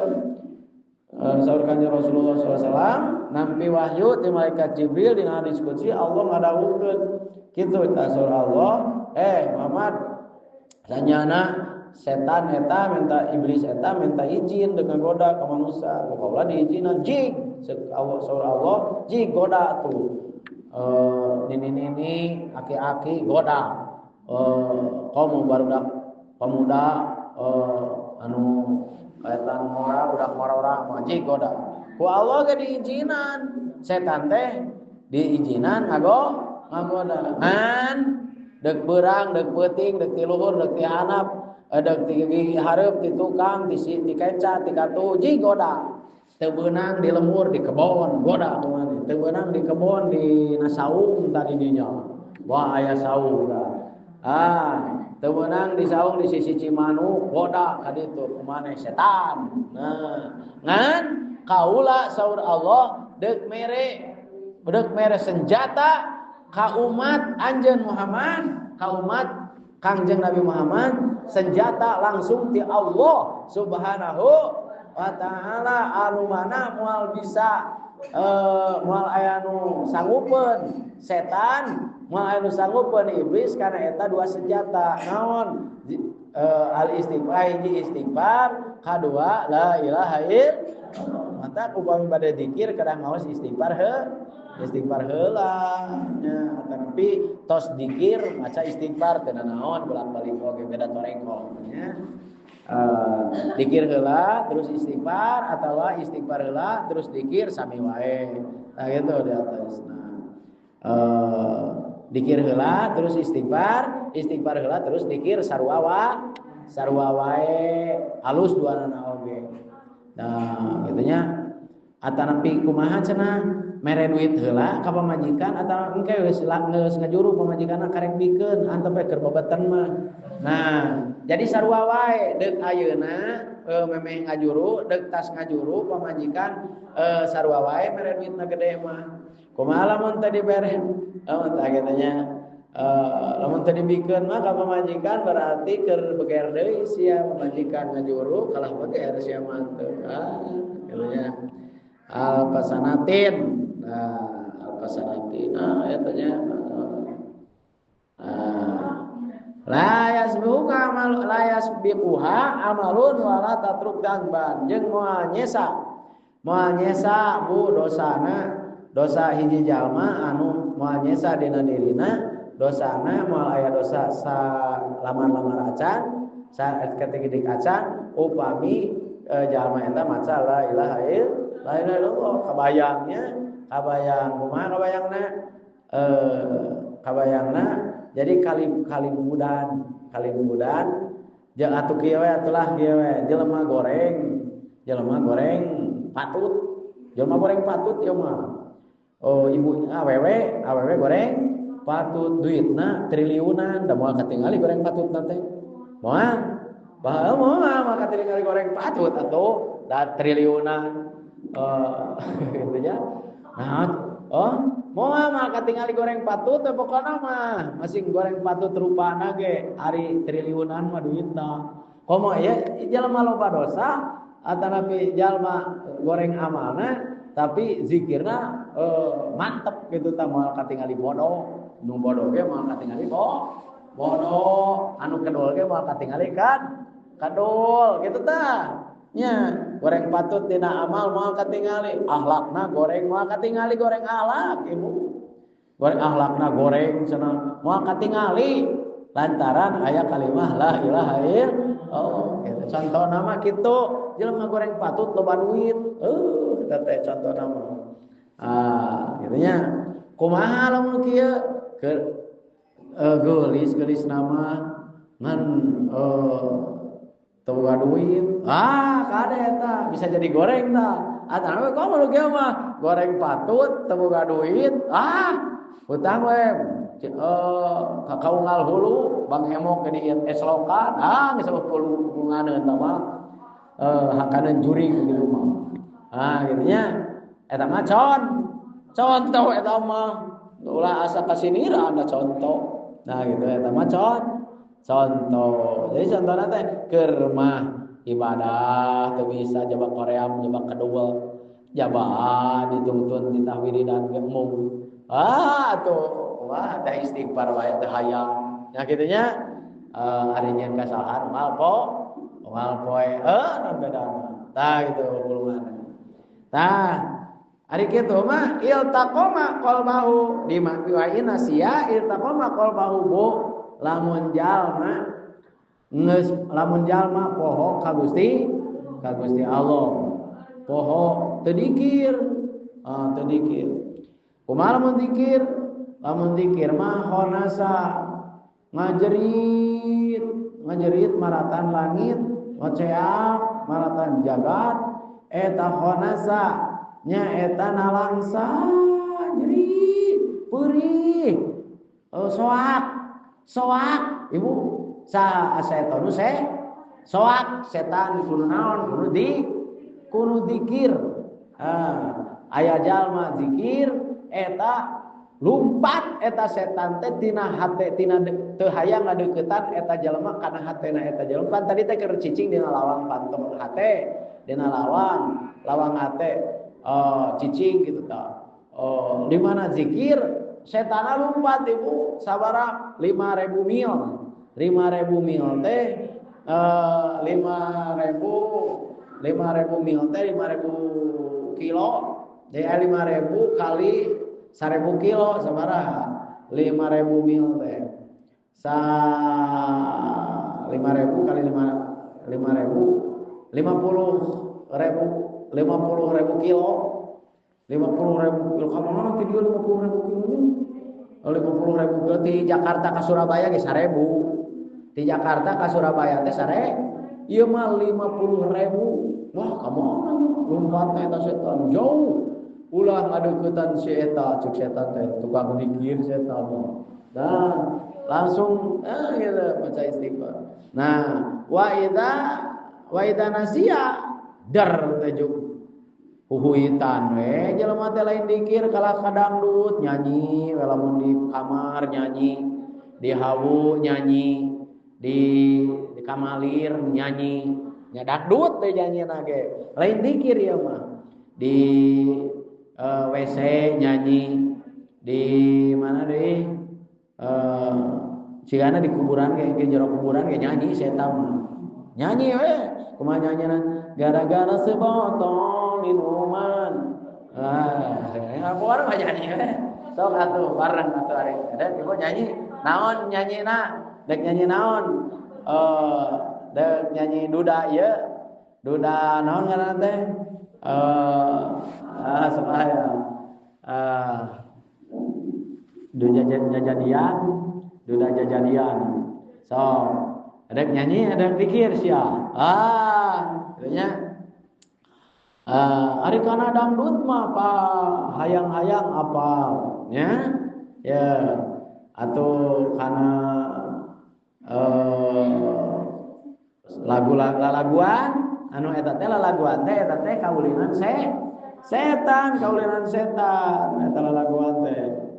Speaker 1: Sahur Kangjeng Rasulullah sallallahu alaihi wasallam nampi wahyu ti malaikat Jibril dina hadis qudsi Allah ngadawuhkeun kitu tah saur Allah, Muhammad sanyana setan eta minta iblis eta minta izin dengan goda ka manusia pokokna diizinan jig Allah saur Allah jig goda tuh nini-nini aki-aki goda kaum barudak pemuda anu kaitan ngora budak ngora mah jig goda ku Allah ge diizinan setan teh diizinan ngagoda ngan deuk beurang deuk peuting deuk ti luhur deuk ti handap deuk ti hareup ti tukang ti ti kenca ti katuh jig goda teu beunang di lembur di kebon goda kumaha teu beunang di kebon di saung tadi dinya wah aya saung tah ah teu beunang di saung di sisi Cimanuk goda ka ditu kumaha setan. Nah ngan kaula saur Allah deuk mere senjata ka umat anjeun Muhammad ka umat Kangjeng Nabi Muhammad senjata langsung ti Allah Subhanahu wa ta'ala anu mana moal bisa moal aya nu sanggupeun setan moal aya nu sanggupeun iblis karena eta dua senjata naon al istighfar hiji istighfar kadua la ilaha illallah. Mata upami bade zikir kadang ngaos istighfar heuh istighfar heula nya tapi tos dikir maca istighfar teu naon bolak-balik oge beda torengkong nya. Dikir heula terus istighfar atawa istighfar heula terus dikir sami wae. Nah gitu di atas. Nah, dikir heula terus istighfar, istighfar heula terus dikir sarua sarua wae halus duanana oge. Nah, gitu nya. Atanapi kumaha cenah mere duit heula ka pamajikan atawa engke geus ngajuru pamajikanna karek bikeun antep we keur bebeten mah. Nah, jadi sarua wae deuk ayeuna memeh ngajuru deuk tas ngajuru pamajikan sarua wae mere duitna gede mah. Kumaha lamun teh dibere? Tah kitu nya. Lamun teh dibikeun mah ka pamajikan berarti keur beger deui sia pamajikan ngajuru kalah beger sia mah teu. Ah, kitu nya. Alfasanatin. Nah, alfasanatin. Nah, eta nya. La yasbiquha amal la yasbiquha amalun wala tatruk dzanban. Jeung moal nyesa. Moal nyesa bu dosana, dosa hiji jalma anu moal nyesa dina dirina, dosana moal aya dosa salamar-lamar acan, saketik acan upami jalma eta maca la ilaha illallah. Kabayangnya, kabayang kumaha kabayangna? Kabayangna jadi kalimbudan, kalimbudan jeung atuh kieu we atulah kieu we jelema goreng patut. Jelema goreng patut ieu mah. Oh ibu awewe, awewe goreng patut duitna triliunan da moal katingali goreng patutna teh. Moal. Baheula moal katingali goreng patut atuh da triliunan. Gitu ya. Nah, oh, moal mah katingali goreng patut teh pokona mah masih goreng patut rupana ge ari triliunan mah duitna. Komo ya jalma loba dosa atanapi jalma goreng amalna tapi zikirna mantep gitu tah moal katingali bodoh. Nu bodoh ge moal katingali bodoh, anu kedol ge moal katingali kan kadol gitu tah. Nya goreng patut dina amal moal katingali, akhlakna goreng moal katingali goreng akhlak ibu. Goreng akhlakna goreng cenah moal katingali lantaran aya kalimah la ilaha illallah. Gitu. Contohna mah kitu, jelema goreng patut loba duit. Eta teh contohna mah. Ah, kitu nya. Kumaha lamun kieu? Keur geulis-geulis nama Ngan teu boga duit. Ah, kade eta bisa jadi goreng tah. Atanawi komo nu kieu mah, goreng patut teu boga duit. Ah, hutang we ka kaunggal hulu Bang Emok di eslokan. Ah, geus hubunganeun tah mah. Hakaneun jurig gitu mah. Ah, gitu nya. Eta mah contoh eta mah. Ulah asa kasinira anda contoh. Nah, gitu eta mah contoh. Jadi contohna teh keur mah ibadah teu bisa jaba koream jaba kedua jaba dituntun ditah wiridan ge mung. Ah atuh wah teh istighfar wae teh hayang. Nah kitu nya ari nyeun kasalahan moal poe naon bedana. Tah gitu hubunganna. Tah ari kitu mah iltaqoma qalbahu di wa inna sia iltaqoma qalbahu bu lamun jalma geus lamun jalma poho ka Gusti Allah poho teu dikir teu dikir kumaha lamun dikir mah khonasa ngajerit maratan langit ngoceak maratan jagat eta khonasa nya eta nalangsa jerit perih soak ibu sa setan se soak setan kudu naon kudu zikir aya jalma zikir eta lumpat eta setan teh tina hate tina teu hayang ngadeuketan eta jalma kana hatena eta jalma pan tadi teh keur cicing dina lawang panto hate dina lawang hate cicing gitu tah di mana zikir setana lumpat ibu sabara 5.000 mil 5.000 mil teh 5.000 mil teh 5.000 kilo jadi 5.000 kali 1.000 kilo sabaraha 5.000 mil teh sa 5.000 kali 5.000 50.000 50.000 kilo 50.000 kilo ka mana ti dieu 50.000 kilo 50.000 kilo ti Jakarta ka Surabaya ge 1.000 ti Jakarta ka Surabaya teh 1.000 ieu mah 50.000 wah ka mana lompatna eta setan jauh ulah ngadeuketan si eta cek setan teh tukang dikir setan mah nah langsung gitu baca istighfar nah wa idza nasiya dar teh huhuitan we jelema teh lain dikir kalah ka dangdut nyanyi lamun di kamar nyanyi di hawu nyanyi di kamalir nyanyi nya dangdut teh nyanyina ge lain dikir ieu mah di WC nyanyi di mana deui cigana di kuburan ge jero kuburan ge nyanyi setan mah nyanyi we kumaha nyanyina gara-gara sebotol minuman aku orang mah nyanyi we sok atuh bareng atuh ari ada ibu nyanyi naon nyanyina dek nyanyi naon dek nyanyi duda ieu duda naon ngaranna teh sok aya duda jajadian sok ada nyanyi ada pikir sia nya ari kana dangdut mah apa hayang-hayang apa nya ya atau kana lagu lalaguan anu eta teh lalaguan teh eta teh kaulinan setan kaulinan setan eta lalaguan teh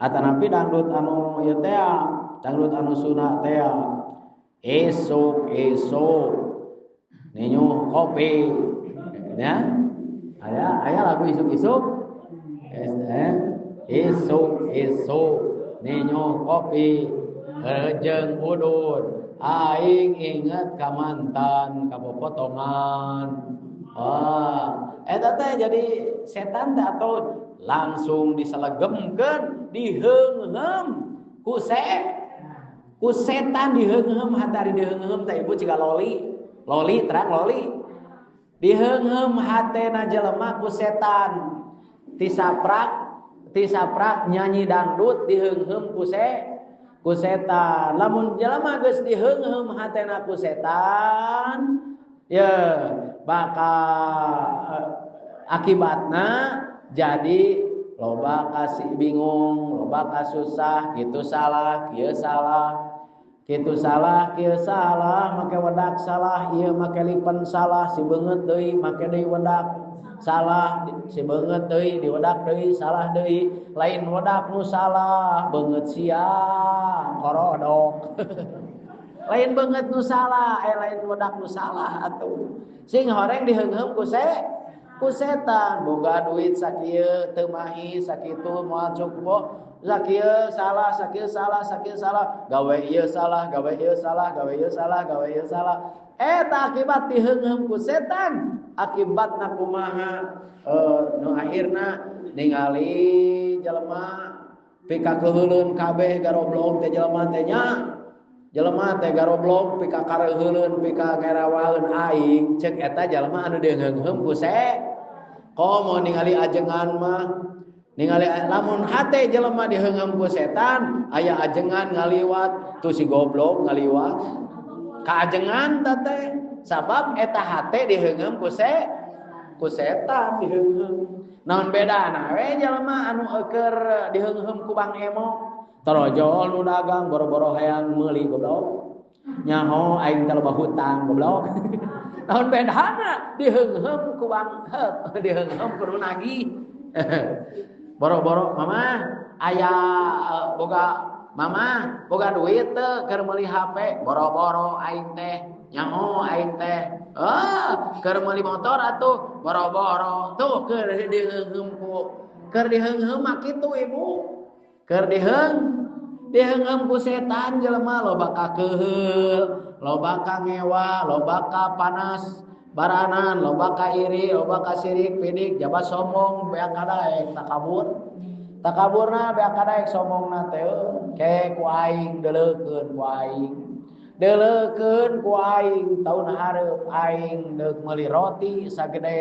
Speaker 1: atanapi dangdut anu ieu teh dangdut anu sunah teh esuk-esuk ninyu kopi ya aya lagu isuk-isuk isuk-isuk ninyu kopi rejeng udud aing inget ka mantan ka popotongan eta teh jadi setan teh atau langsung diselegemkeun diheungheum ku setan diheungheum hatari diheungheum teh ibu ciga loli terang loli diheungheum hatena jelema ku setan tisaprak nyanyi dangdut diheungheum ku Ku setan. Lamun jelema geus diheungheum hatena ku setan, ya bakal akibatna jadi loba kasih bingung, loba kasusah, kitu salah, kieu salah. Kitu salah, kieu salah, make wedak salah, ieu make lipen salah, si beungeut deui make deui wedak salah, si beungeut deui diwedak deui salah deui, lain wedak nu salah, beungeut sia korodok. Lain beungeut nu salah, lain wedak nu salah atuh. Sing horeng diheungheum ku setan, boga duit sakieu teu mahi sakitu moal cukup. Sakieu salah, sakieu salah, sakieu salah, gawe ieu salah, gawe ieu salah, gawe ieu salah, gawe ieu salah. Eta akibat diheungheum ku setan. Akibatna kumaha? Nu akhirna ningali jelema pikakeuleuleun kabeh garoblog teh jelema teh nya. Jelema teh garoblog pikakareuheuleun, pikangerawaeun aing. Ceuk eta jelema anu diheungheum ku setan. Komo ningali ajengan mah ningali lamun hate jelema diheungheum ku setan, aya ajengan ngaliwat, tuh si goblok ngaliwat. Kaajengan teh sabab eta hate diheungheum ku setan diheungheum. Naon bedana we jelema anu eueur diheungheum ku Bang Emo, torojol nu dagang boro-boro hayang meuli goblok. Nyaho aing teh loba hutang goblok. Naon bedana diheungheum ku Bang Hep, diheungheum ku nu nagih. Boro-boro mama aya boga mama boga duit teu keur meuli HP, boro-boro aing teh nyaho aing teh keur meuli motor atuh boro-boro tuh keur diheungheum ku keur diheungheum mah kitu ibu keur diheungheum ku setan jelema loba kakeuheul loba ka ngewa loba ka panas baranan loba ka iri loba ka sirik pidik jaba sombong beak kadaek takabur takaburna beak kadaek sombongna teh ke ku aing deleukeun ku aing deleukeun ku aing taun hareup aing deuk meuli roti sagede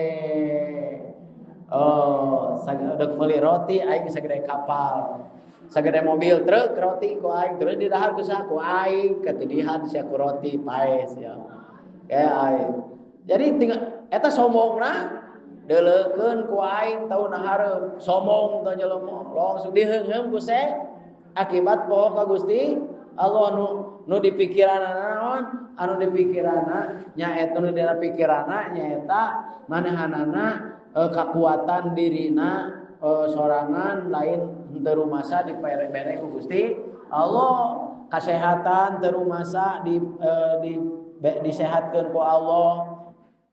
Speaker 1: deuk meuli roti aing sagede kapal sagede mobil truk roti ku aing terus didahar ku saha ku aing katidihan sia ku roti paes ya ke aing. Jadi tinggal eta sombongna deleukeun ku aing taun hareup sombong teh jelema langsung diheungheum ku akibat poho ka Gusti Allah nu dipikiranna naon anu dipikiranna nyaeta nu dina pikiranna nyaeta manehanana kakuatan dirina sorangan lain henteu rumasa dibere ku Gusti Allah, kasehatan teu rumasa disehatkeun ku Allah,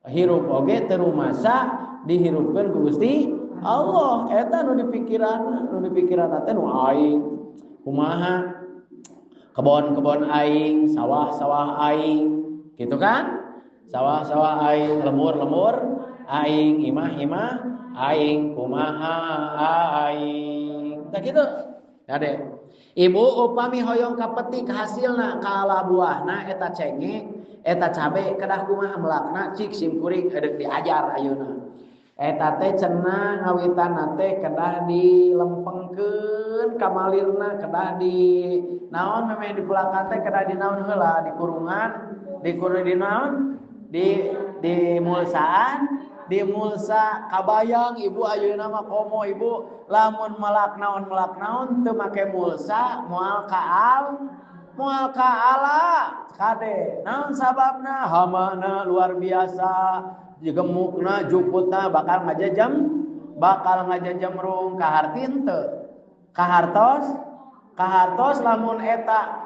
Speaker 1: hirup oge teu rumasa dihirupkeun ku Gusti Allah. Eta nu dipikiranna, nu dipikiranna teh nu aing kumaha kebon-kebon aing, sawah-sawah aing, gitu kan? Sawah-sawah aing, lemur-lemur aing, imah-imah aing, kumaha aing. Tah kitu. Ade. Ibu upami hoyong kapetik hasilna kaala buahna eta cengek, eta cabe kedah kumaha melakna cik simkuring edek diajar ayeuna. Eta teh cenah ngawitanna teh kedah dilempengkeun kamalirna, kedah di naon memeh dipelakan teh kedah di naon heula di kurungan, di kurung di naon di mulsaan, di mulsa kabayang ibu ayeuna mah komo ibu lamun melak naon teu make mulsa moal kaal moal kaala kade naon sababna hamana luar biasa gemukna juputna bakal ngajajamrung kaharti henteu kahartos kahartos lamun eta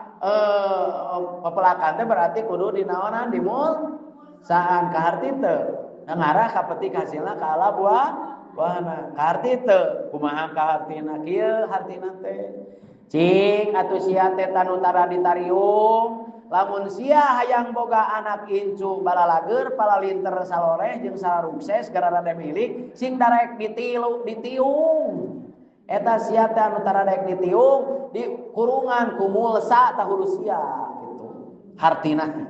Speaker 1: pepelakan teh berarti kudu dinaonan di mulsaan kaharti teu ngarah kapetik hasilna ka ala buah buahna kaharti teu kumaha kahartina kieu hartina teh cing atuh sia teh tanu tara ditariung lamun sia hayang boga anak incu balalager palalinter saloreh jeung salarukses gararade milik sing darek ditilu ditiung eta sia teh anu tara daek ditiung di kurungan ku mulsa tahulu sia gitu hartina.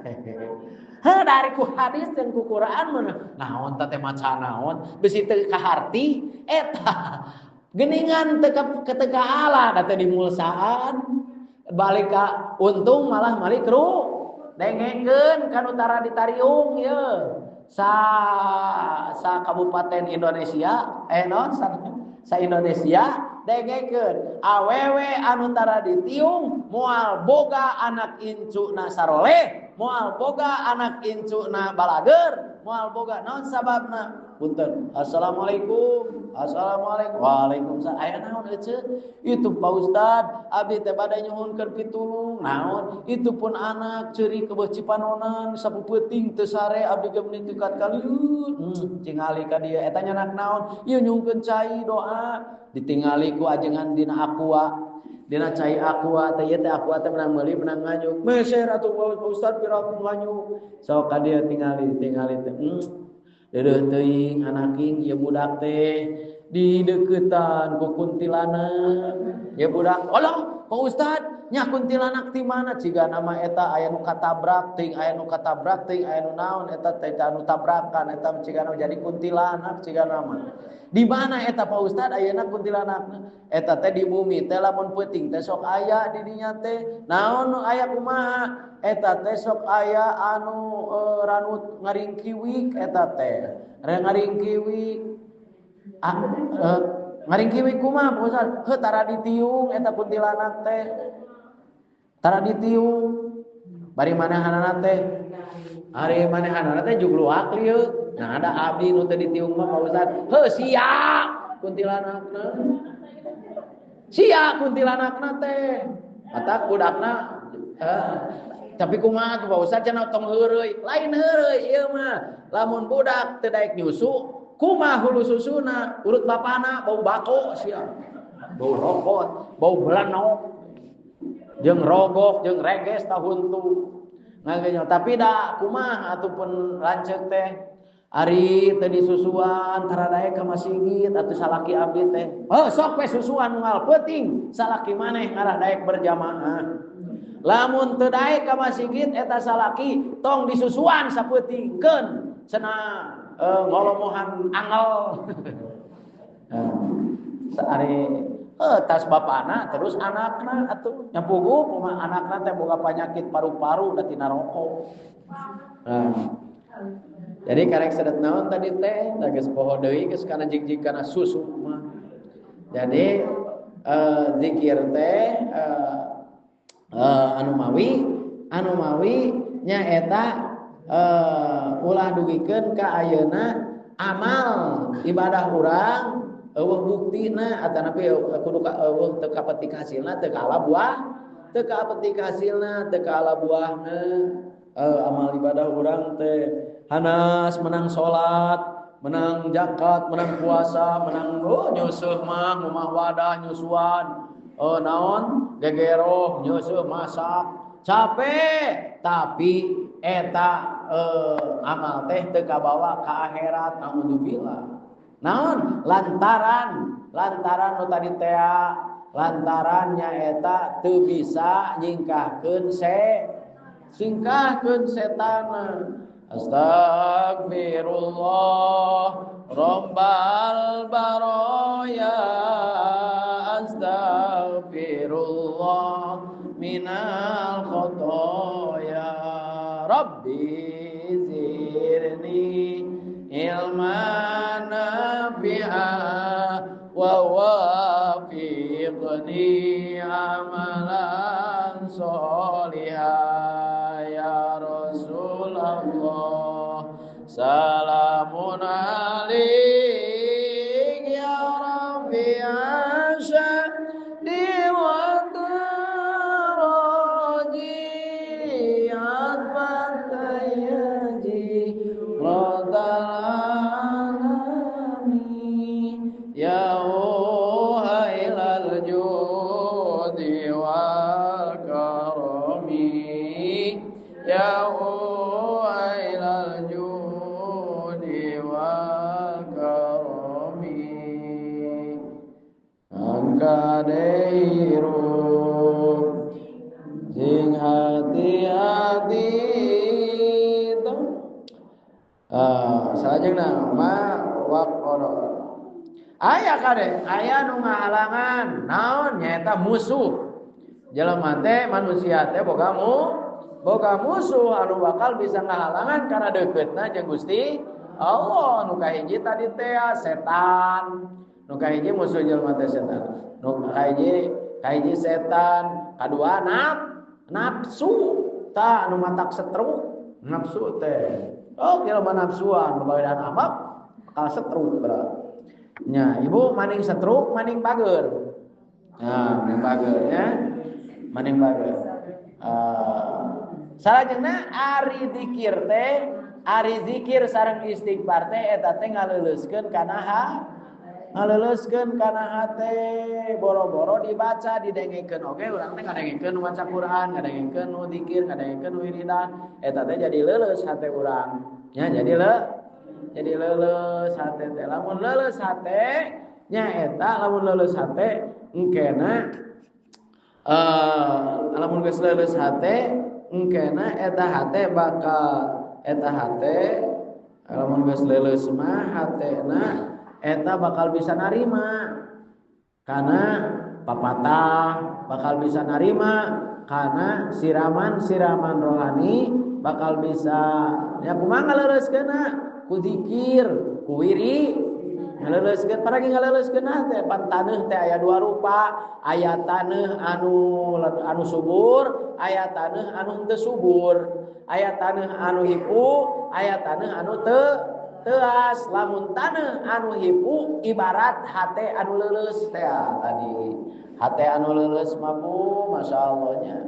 Speaker 1: Heh dari ku hadis jeung ku Quran mah naon teh maca naon bisi teu kaharti eta geuningan teu ka ala teh di mulsaan. Balik ka untung malah malik ru. Dengekeun kan utara ditariung ye. Sa sa kabupaten Indonesia sa Indonesia dengekeun awewe anu tara ditiung moal boga anak incuna saroleh, moal boga anak incuna balager, moal boga naon sababna? Punten. Assalamualaikum. Assalamualaikum. Waalaikumsalam. Aya naon ece? Itu Pak Ustad, abdi teh bade nyuhunkeun pitulung. Naon? Itu pun anak ceurik kebeuh Cipanonan sapu peuting teu sare abdi ge meuni tingkat kalieu. Cingali ka dieu eta nyanak naon? Ieu nyuhunkeun cai doa. Ditingali ku ajengan dina aqua. Dina cai aqua teh ieu teh aqua teh menang meuli menang nganyuk. Meser atuh Pak Ustad piraku nganyuk. Sok ka dieu tingali tingali teh. Deudeuh teuing anaking ieu budak teh dideuketan ku kuntilanak. Ieu budak, "Allah, Pak Ustad, nya kuntilanak ti mana?" Ciga nama eta aya nu katabrak teuing, aya nu katabrak teuing, aya nu naon eta teh anu tabrakan eta ciga jadi kuntilanak ciga nama. Di mana eta Pak Ustad ayeuna kuntilanakna? Eta teh di bumi teh lamun peuting teh sok aya di dinya teh. Naon nu aya kumaha? Eta teh sok aya anu ranut ngaringkiwik eta teh. Ngaringkiwik. Ngaringkiwik kumaha Pak Ustad? Heuh tara ditiung eta kuntilanak teh. Tara ditiung. Bari manehanana teh. Ari manehanana teh jugluak lieu. Nah ada abdi nu teu ditiung mah Pak Ustad. Heuh sia kuntilanakna. Sia kuntilanakna teh. Mata budakna tapi kumaha tuh Pak Ustad cenah tong heureuy. Lain heureuy ieu mah. Lamun budak teu daek nyusu, kumaha hulu susuna? Urut bapana bau bako sia. Bau rokot, bau belanok. Jeung rogok, jeung reges tahuntu. Ngagenya tapi da kumaha ataupun lanceuk teh. Ari teu disusuan tara daek ka masigit atuh salaki abdi teh. Heuh sok we susuan unggal peuting salaki maneh ngarah daek berjamaah. Lamun teu daek ka masigit eta salaki tong disusuan sapeutingkeun cenah ngolomohan angel. Ari tas bapana terus anakna atuh nyapugu kumaha anakna teh boga penyakit paru-paru da tina rokok. Nah. Jadi karek sedet naon tadi teh da geus poho deui geus kana jig-jig kana susu mah. Jadi zikir teh anu mawi nyaeta ulah dugikeun ka ayeuna amal ibadah urang eueuh buktina atanapi kudu eueuh teu kapetik hasilna teu kaala buah teu kapetik hasilna teu kaala buahna amal ibadah urang teh hanas menang salat, menang zakat, menang puasa, menang nyuseuh mah ngumah wadah nyusuan naon gegeroh nyuseuh masak capek tapi eta amal teh teu kabawa ka akhirat naudzubillah. Naon lantaran nu tadi teh lantaran nyaeta teu bisa nyingkahkeun singkahkeun setan. Astagfirullah rabbal baraya astaghfirullah minal khotoya rabbi zidni ilman nafi'a wa wafiqni amalan sholihan ya Rasulullah salamun alaik ya Rabbi asyadi wa taraji atfatayaji radal alamin ya uhailal judi wal karami ya uhailal judi wal karami angka deiru sing hati-hati salajengna ma waqara aya kade aya nu ngahalangan naon nyaeta musuh. Jelema teh manusia teh boga musuh anu bakal bisa ngahalangan kana deukeutna jeung Gusti Allah. Nu kahiji tadi teh setan. Nu kahiji musuh jelema teh setan. Nu kahiji setan, kadua nafsu tah anu matak setruk nafsu teh. Oh, jelema nafsuan babawedan amak bakal setruk berat. Nya, ibu maning setruk maning bager. Nah, maning bager ya. Maning bager. Salajengna ari zikir teh, ari zikir sareng istighfar teh eta teh ngaleuleuskeun kana ngaleuleuskeun kana hate. Boro-boro dibaca didengekeun oge urang teh ngadengekeun nu maca Quran, ngadengekeun nu zikir, ngadengekeun nu wiridan, eta teh jadi leuleus hate urang. Nya jadi leuleus hate teh. Lamun leuleus hate nya eta lamun leuleus hate engkena lamun geus leuleus hate engkena eta hate bakal eta hate lamun geus leuleus mah hatena eta bakal bisa narima kana papatah, bakal bisa narima kana siraman-siraman rohani, bakal bisa ya kumaha ngaleuleuskeunna ku zikir, ku wiri ngaleuleuskeun. Paragi ngaleuleuskeun teh pan taneuh teh aya dua rupa, aya taneuh anu subur, aya taneuh anu henteu subur, aya taneuh anu hipu, aya taneuh anu teu teuas. Lamun taneuh anu hipu ibarat hate anu leuleus teh tadi. Hate anu leuleus mah bu masyaallah nya.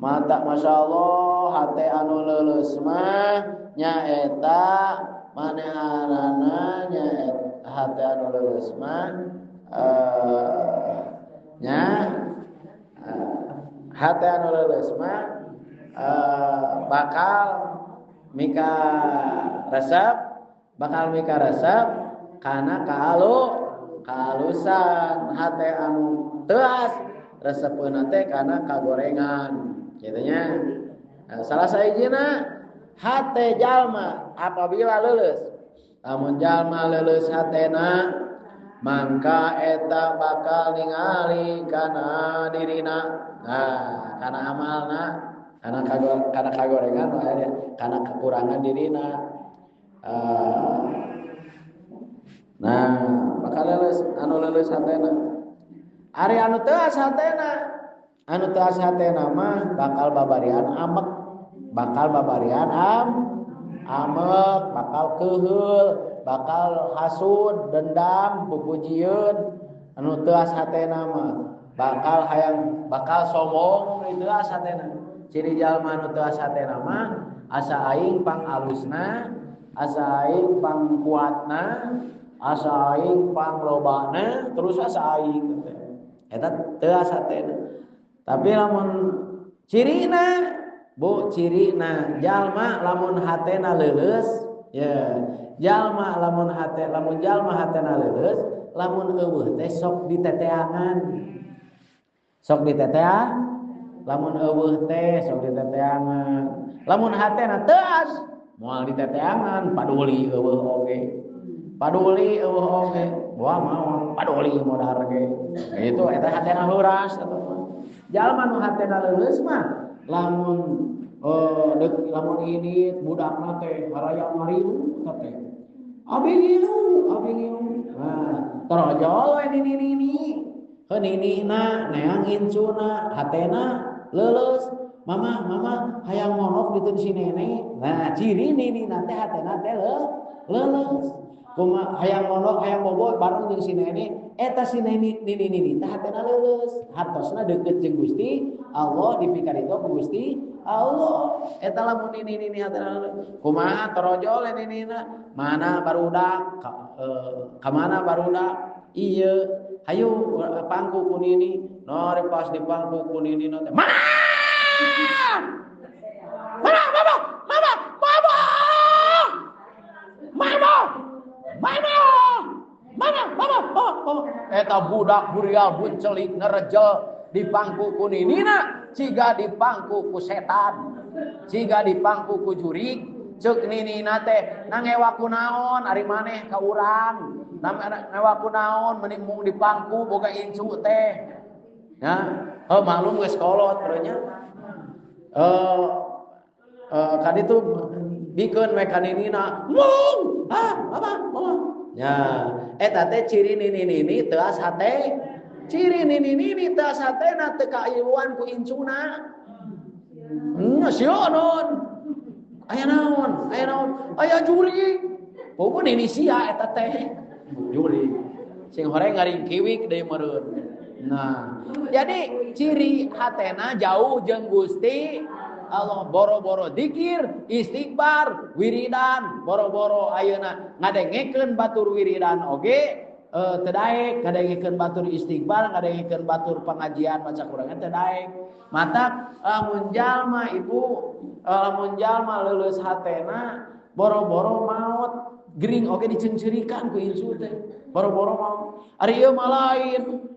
Speaker 1: Mata masyaallah hate anu leuleus mah nyaeta manehanana nya hate anu leuleus mah nya hate anu leuleus mah bakal mika resep, bakal mika resep kana kahalusan. Hate anu teuas resepeuna teh kana kagorengan kitu nya. Nah, salah sahijina hate jalma apabila leuleus, lamun jalma leuleus hatena mangka eta bakal ningali kana dirina, nah kana amalna, kana kagorengan kana kekurangan dirina. Nah bakal leuleus anu leuleus hatena. Ari anu teuas hatena, anu teuas hatena mah bakal babarian amek, bakal babarian amek, bakal keuheul, bakal hasud, dendam, pupujieun. Anu teuas hatena mah bakal hayang, bakal sombong, teuas hatena. Ciri jalma anu teuas hatena mah asa aing pang alusna, asa aing pang kuatna, asa aing pang lobana, terus asa aing eta teuas hatena. Tapi lamun cirina bu, cirina jalma lamun hatena leuleus ya, jalma lamun hate, lamun jalma hatena leuleus, lamun eueuh teh sok diteteangan, sok diteteang, lamun eueuh teh sok diteteangan. Lamun hatena teuas moal diteteangan, paduli eueuh oge, paduli eueuh oge, wah mau paduli modar ge. Itu eta hatena heuras. Jalma nu hatena leuleus mah lamun lamun ini budakna teh harayang ngarilu teh abi ngilu, abi ngilu. Nah, torojol we nini-nini. Heuh ninina neang incuna, hatena leuleus. Mama, mama hayang monok diteun si nenek. Nah, ciri ninina teh hatena teh leuleus. Kumaha hayang monok, hayang bobo bareng jeung si nenek, eta si nenek nini-nini teh hatena leuleus. Hartosna deukeut jeung Gusti Allah, dipikarito ku Gusti Allah. Eta lamun nini-nini hatena leuleus. Kumaha torojol ninina? Mana barudak? Ka mana barudak? Ieu, hayu pangku ku nini. No, pas di pangku ku nini teh. Mana? Mana? Mama! Mama! Mama! Mama! Mama! Mama! Mama! Mama! Eta budak burial buncelik nerejel di pangku ku ninina, ciga di pangku ku setan, ciga di pangku ku jurig. Ceuk ninina teh nangewa ku naon ari maneh ka urang, nangewa ku naon mending mung di pangku boga incu teh. Ya, Oh maklum geus kolot nya. Kan itu bikeun we ka ninina. Mung, ah, mama, mama. Nya, eta teh ciri nini-nini teuas hate. Ciri nini-nini teuas hatena teu kailuan ku incuna. Sieun. Aya naon? Aya naon? Aya jurig. Pokoknya nini sia eta teh. Jurig. Sing horeng ngaringkiwik deui meureun. Nah, jadi ciri hatena jauh jeung Gusti Allah, boro-boro dikir, istighfar, wiridan, boro-boro ayeuna ngadengekeun batur wiridan oge teu daek, ngadengekeun batur istighfar, ngadengekeun batur pengajian maca Quran teu daek. Matak lamun jalma ibu, lamun jalma leuleus hatena boro-boro maot, gering oge diceungceurikan ku insu teh. Boro-boro maot. Ari ieu mah lain.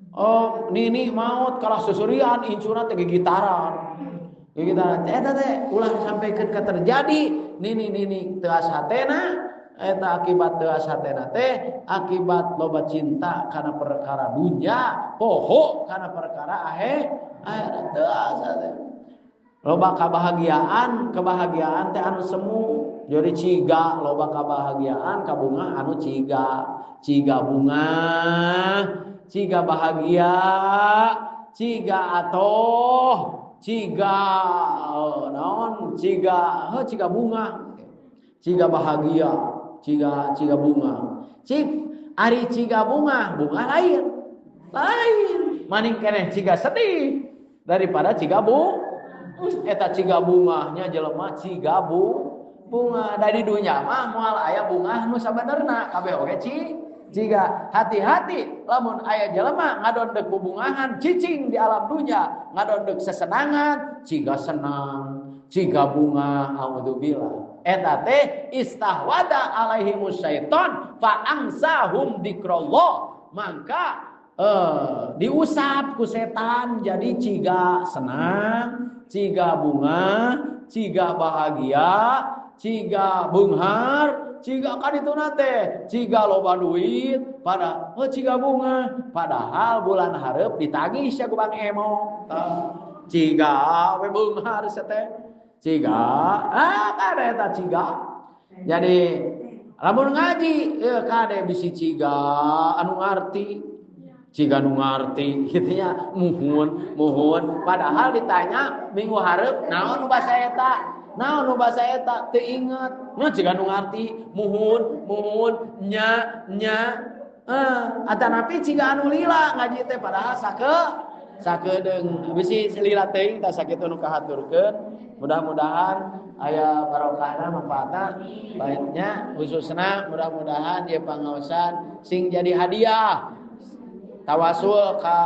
Speaker 1: Oh, nini maot kalah seserian incuna teh gigitaran. Gigitaran eta teh ulah sampaikan ka terjadi nini-nini teuas hatena eta akibat teuas hatena teh akibat loba cinta kana perkara dunya, poho kana perkara akhirat teuas hate. Loba kabahagiaan, kebahagiaan teh anu semu jadi ciga loba kabahagiaan kabunga anu ciga, ciga bunga, ciga bahagia, ciga atoh, ciga naon, ciga heuh ciga bunga, ciga bahagia, ciga ciga bunga. Cik ari ciga bunga, bunga lain. Lain. Maning keneh ciga sedih daripada ciga bu. Eta ciga bungahnya jelema ciga bu bunga dari dunya mah moal aya bunga nu sabenerna kabeh oge ciga. Hati-hati lamun aya jelema ngadondek bubungahan cicing di alam dunya, ngadondek sesenangan, ciga senang, ciga bunga, audzubillah. Eta teh istahwada alaihimus syaiton fa angsahum dzikrullah. Maka diusap ku setan jadi ciga senang, ciga bunga, ciga bahagia, ciga beunghar, ciga kan itu nate, ciga loba duit, pada oh ciga bunga, padahal bulan hareup ditagih sia ku Bang Emo. Ciga we beunghar sia teh. Ciga, ah kade eta ciga. Jadi lamun ngaji ieu kade bisi ciga anu ngarti. Ciga nu ngarti kitu nya, muhun, muhun. Padahal ditanya minggu hareup naon nu basa eta? Naon nu basa eta teu inget. Nya ciga nu ngarti, muhun, muhun, nya, nya. Atanapi ciga anu lila ngaji teh padahal sakedeung bisi lila teuing tah sakitu nu kahaturkeun. Mudah-mudahan aya barokahna manfaatna baiknya khususna mudah-mudahan ieu pangaosan sing jadi hadiah tawasul ka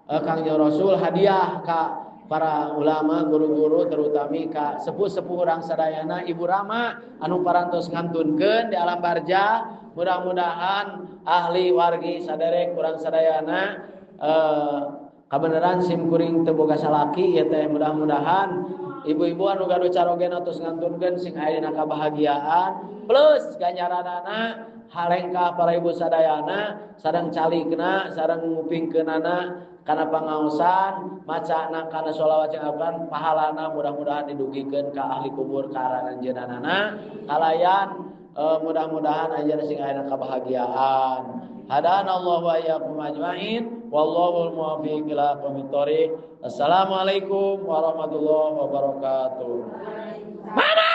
Speaker 1: Kangjeng Rasul, hadiah ka para ulama, guru-guru, terutami ka sepuh-sepuh urang sadayana, Ibu Rama anu parantos ngantunkeun di alam barja. Mudah-mudahan ahli wargi saderek urang sadayana kabeneran sim kuring teu boga salaki ieu teh, mudah-mudahan ibu-ibu anu gaduh carogena tos ngantunkeun sing aya dina kabahagiaan plus ganjaranana halengkah para ibu sadayana sareng calikna sareng ngupingkeunana kana pangaosan macana kana sholawat jeung Al-Qur'an, pahalana mudah-mudahan didugikeun ka ahli kubur ka aranjeunana kalayan mudah-mudahan anjeunna sing aya kabahagiaan. Hadanallahu wa iyyakum ajmain wallahul muwaffiq ila aqwamit thoriq. Assalamualaikum warahmatullahi wabarakatuh. Mama.